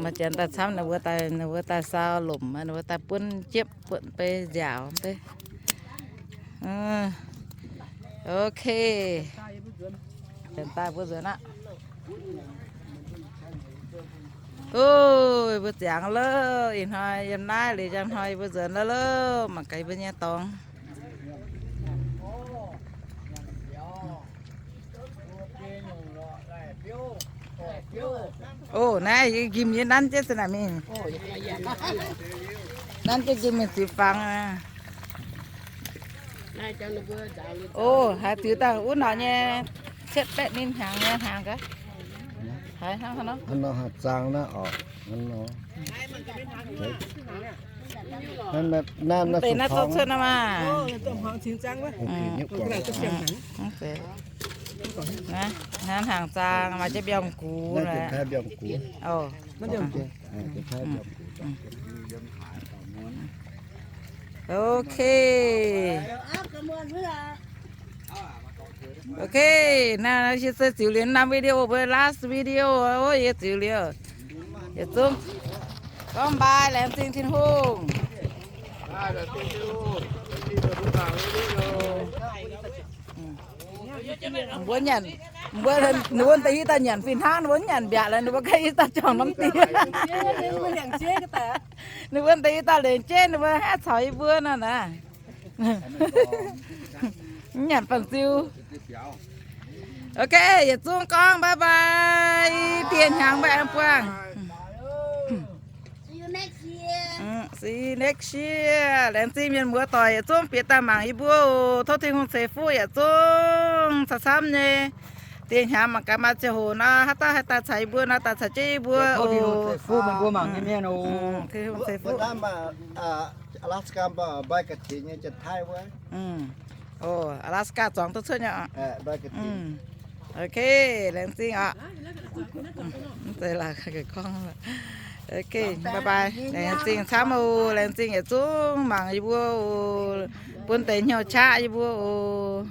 Maaih janx daaih camv, ninh mbuo daaih, ninh mbuo daaih saau lomc, ninh mbuo daaih buonv jiepv, buonv bei nziaauc bei. Ok. Janx daaih mbuo nzuonx aqv. Ov, mbuo ziangx loh, ih hnoi yiem naaiv liuz, njang hnoi mbuo nzuonx loh loh, mangc gaax mbuo nyei dorngx. Ov, naaiv yie njimv yie nanv jienv se naaic mingh. Nanv jienv njimv mingh ziux fangx. Ov, haiz ziux daaih wuov norqc nyei cietv baeqv ninh hnyangx nyei hnaangx gaax. Haiz hnangv nor. Hnangv nor haaix zaang naaiv orqc? Hnangv nor. Mv deix naaiv zouv cuotv nor maah. Naaiv hnangv hnaangx zaang maaih jienv mbiauz-gux naaic. Ok. Ok, naaiv se ziux liuz norm video mbuo last video, yie ziux liuz. Yietc zungv gorngv mbaai, laengz zingh Tin-Hungh. Mbuo nyanc, mbuo, ninh mbuo deix i dauh nyanc fih hnangv, ninh mbuo nyanc mbiaatc lorqc, ninh mbuo ganh i dauh juangc norm diex. Ninh mbuo deix i dauh lengc jeiv, ninh mbuo haih caux yie mbuo nor naaic. Mv nyanc banh ziu. Ok, yietc zungv gorngv bye bye. Dieh hnyangx mbuo aengx buangh. See you next year. Laengz zingh mienh muoz doic yietc zungv bieqc daaih mangc yie mbuo oc. Tov Tin-Hungh ceix fuqv yietc zungv camv-camv nyei. Dieh hnyangx mangc gaax maaih ziangh hoc nor, haaix dauh haih daaih caux yie mbuo nor, daaih caux jienv yie mbuo oc. Tin-Hungh ceix fuqv. Alaska ใบกระถิน nyei janx-taiv wuov. Alaska zuangx duqv cuotv nyei oc. Ok, laengz zingh oc. Mv zeiz laaix gorngv. Ok, bye bye. Laengz zingh camv oc. Laengz zingh yietc zungv mangc yie mbuo oc. Bun deix hnyouv qaqv yie mbuo oc.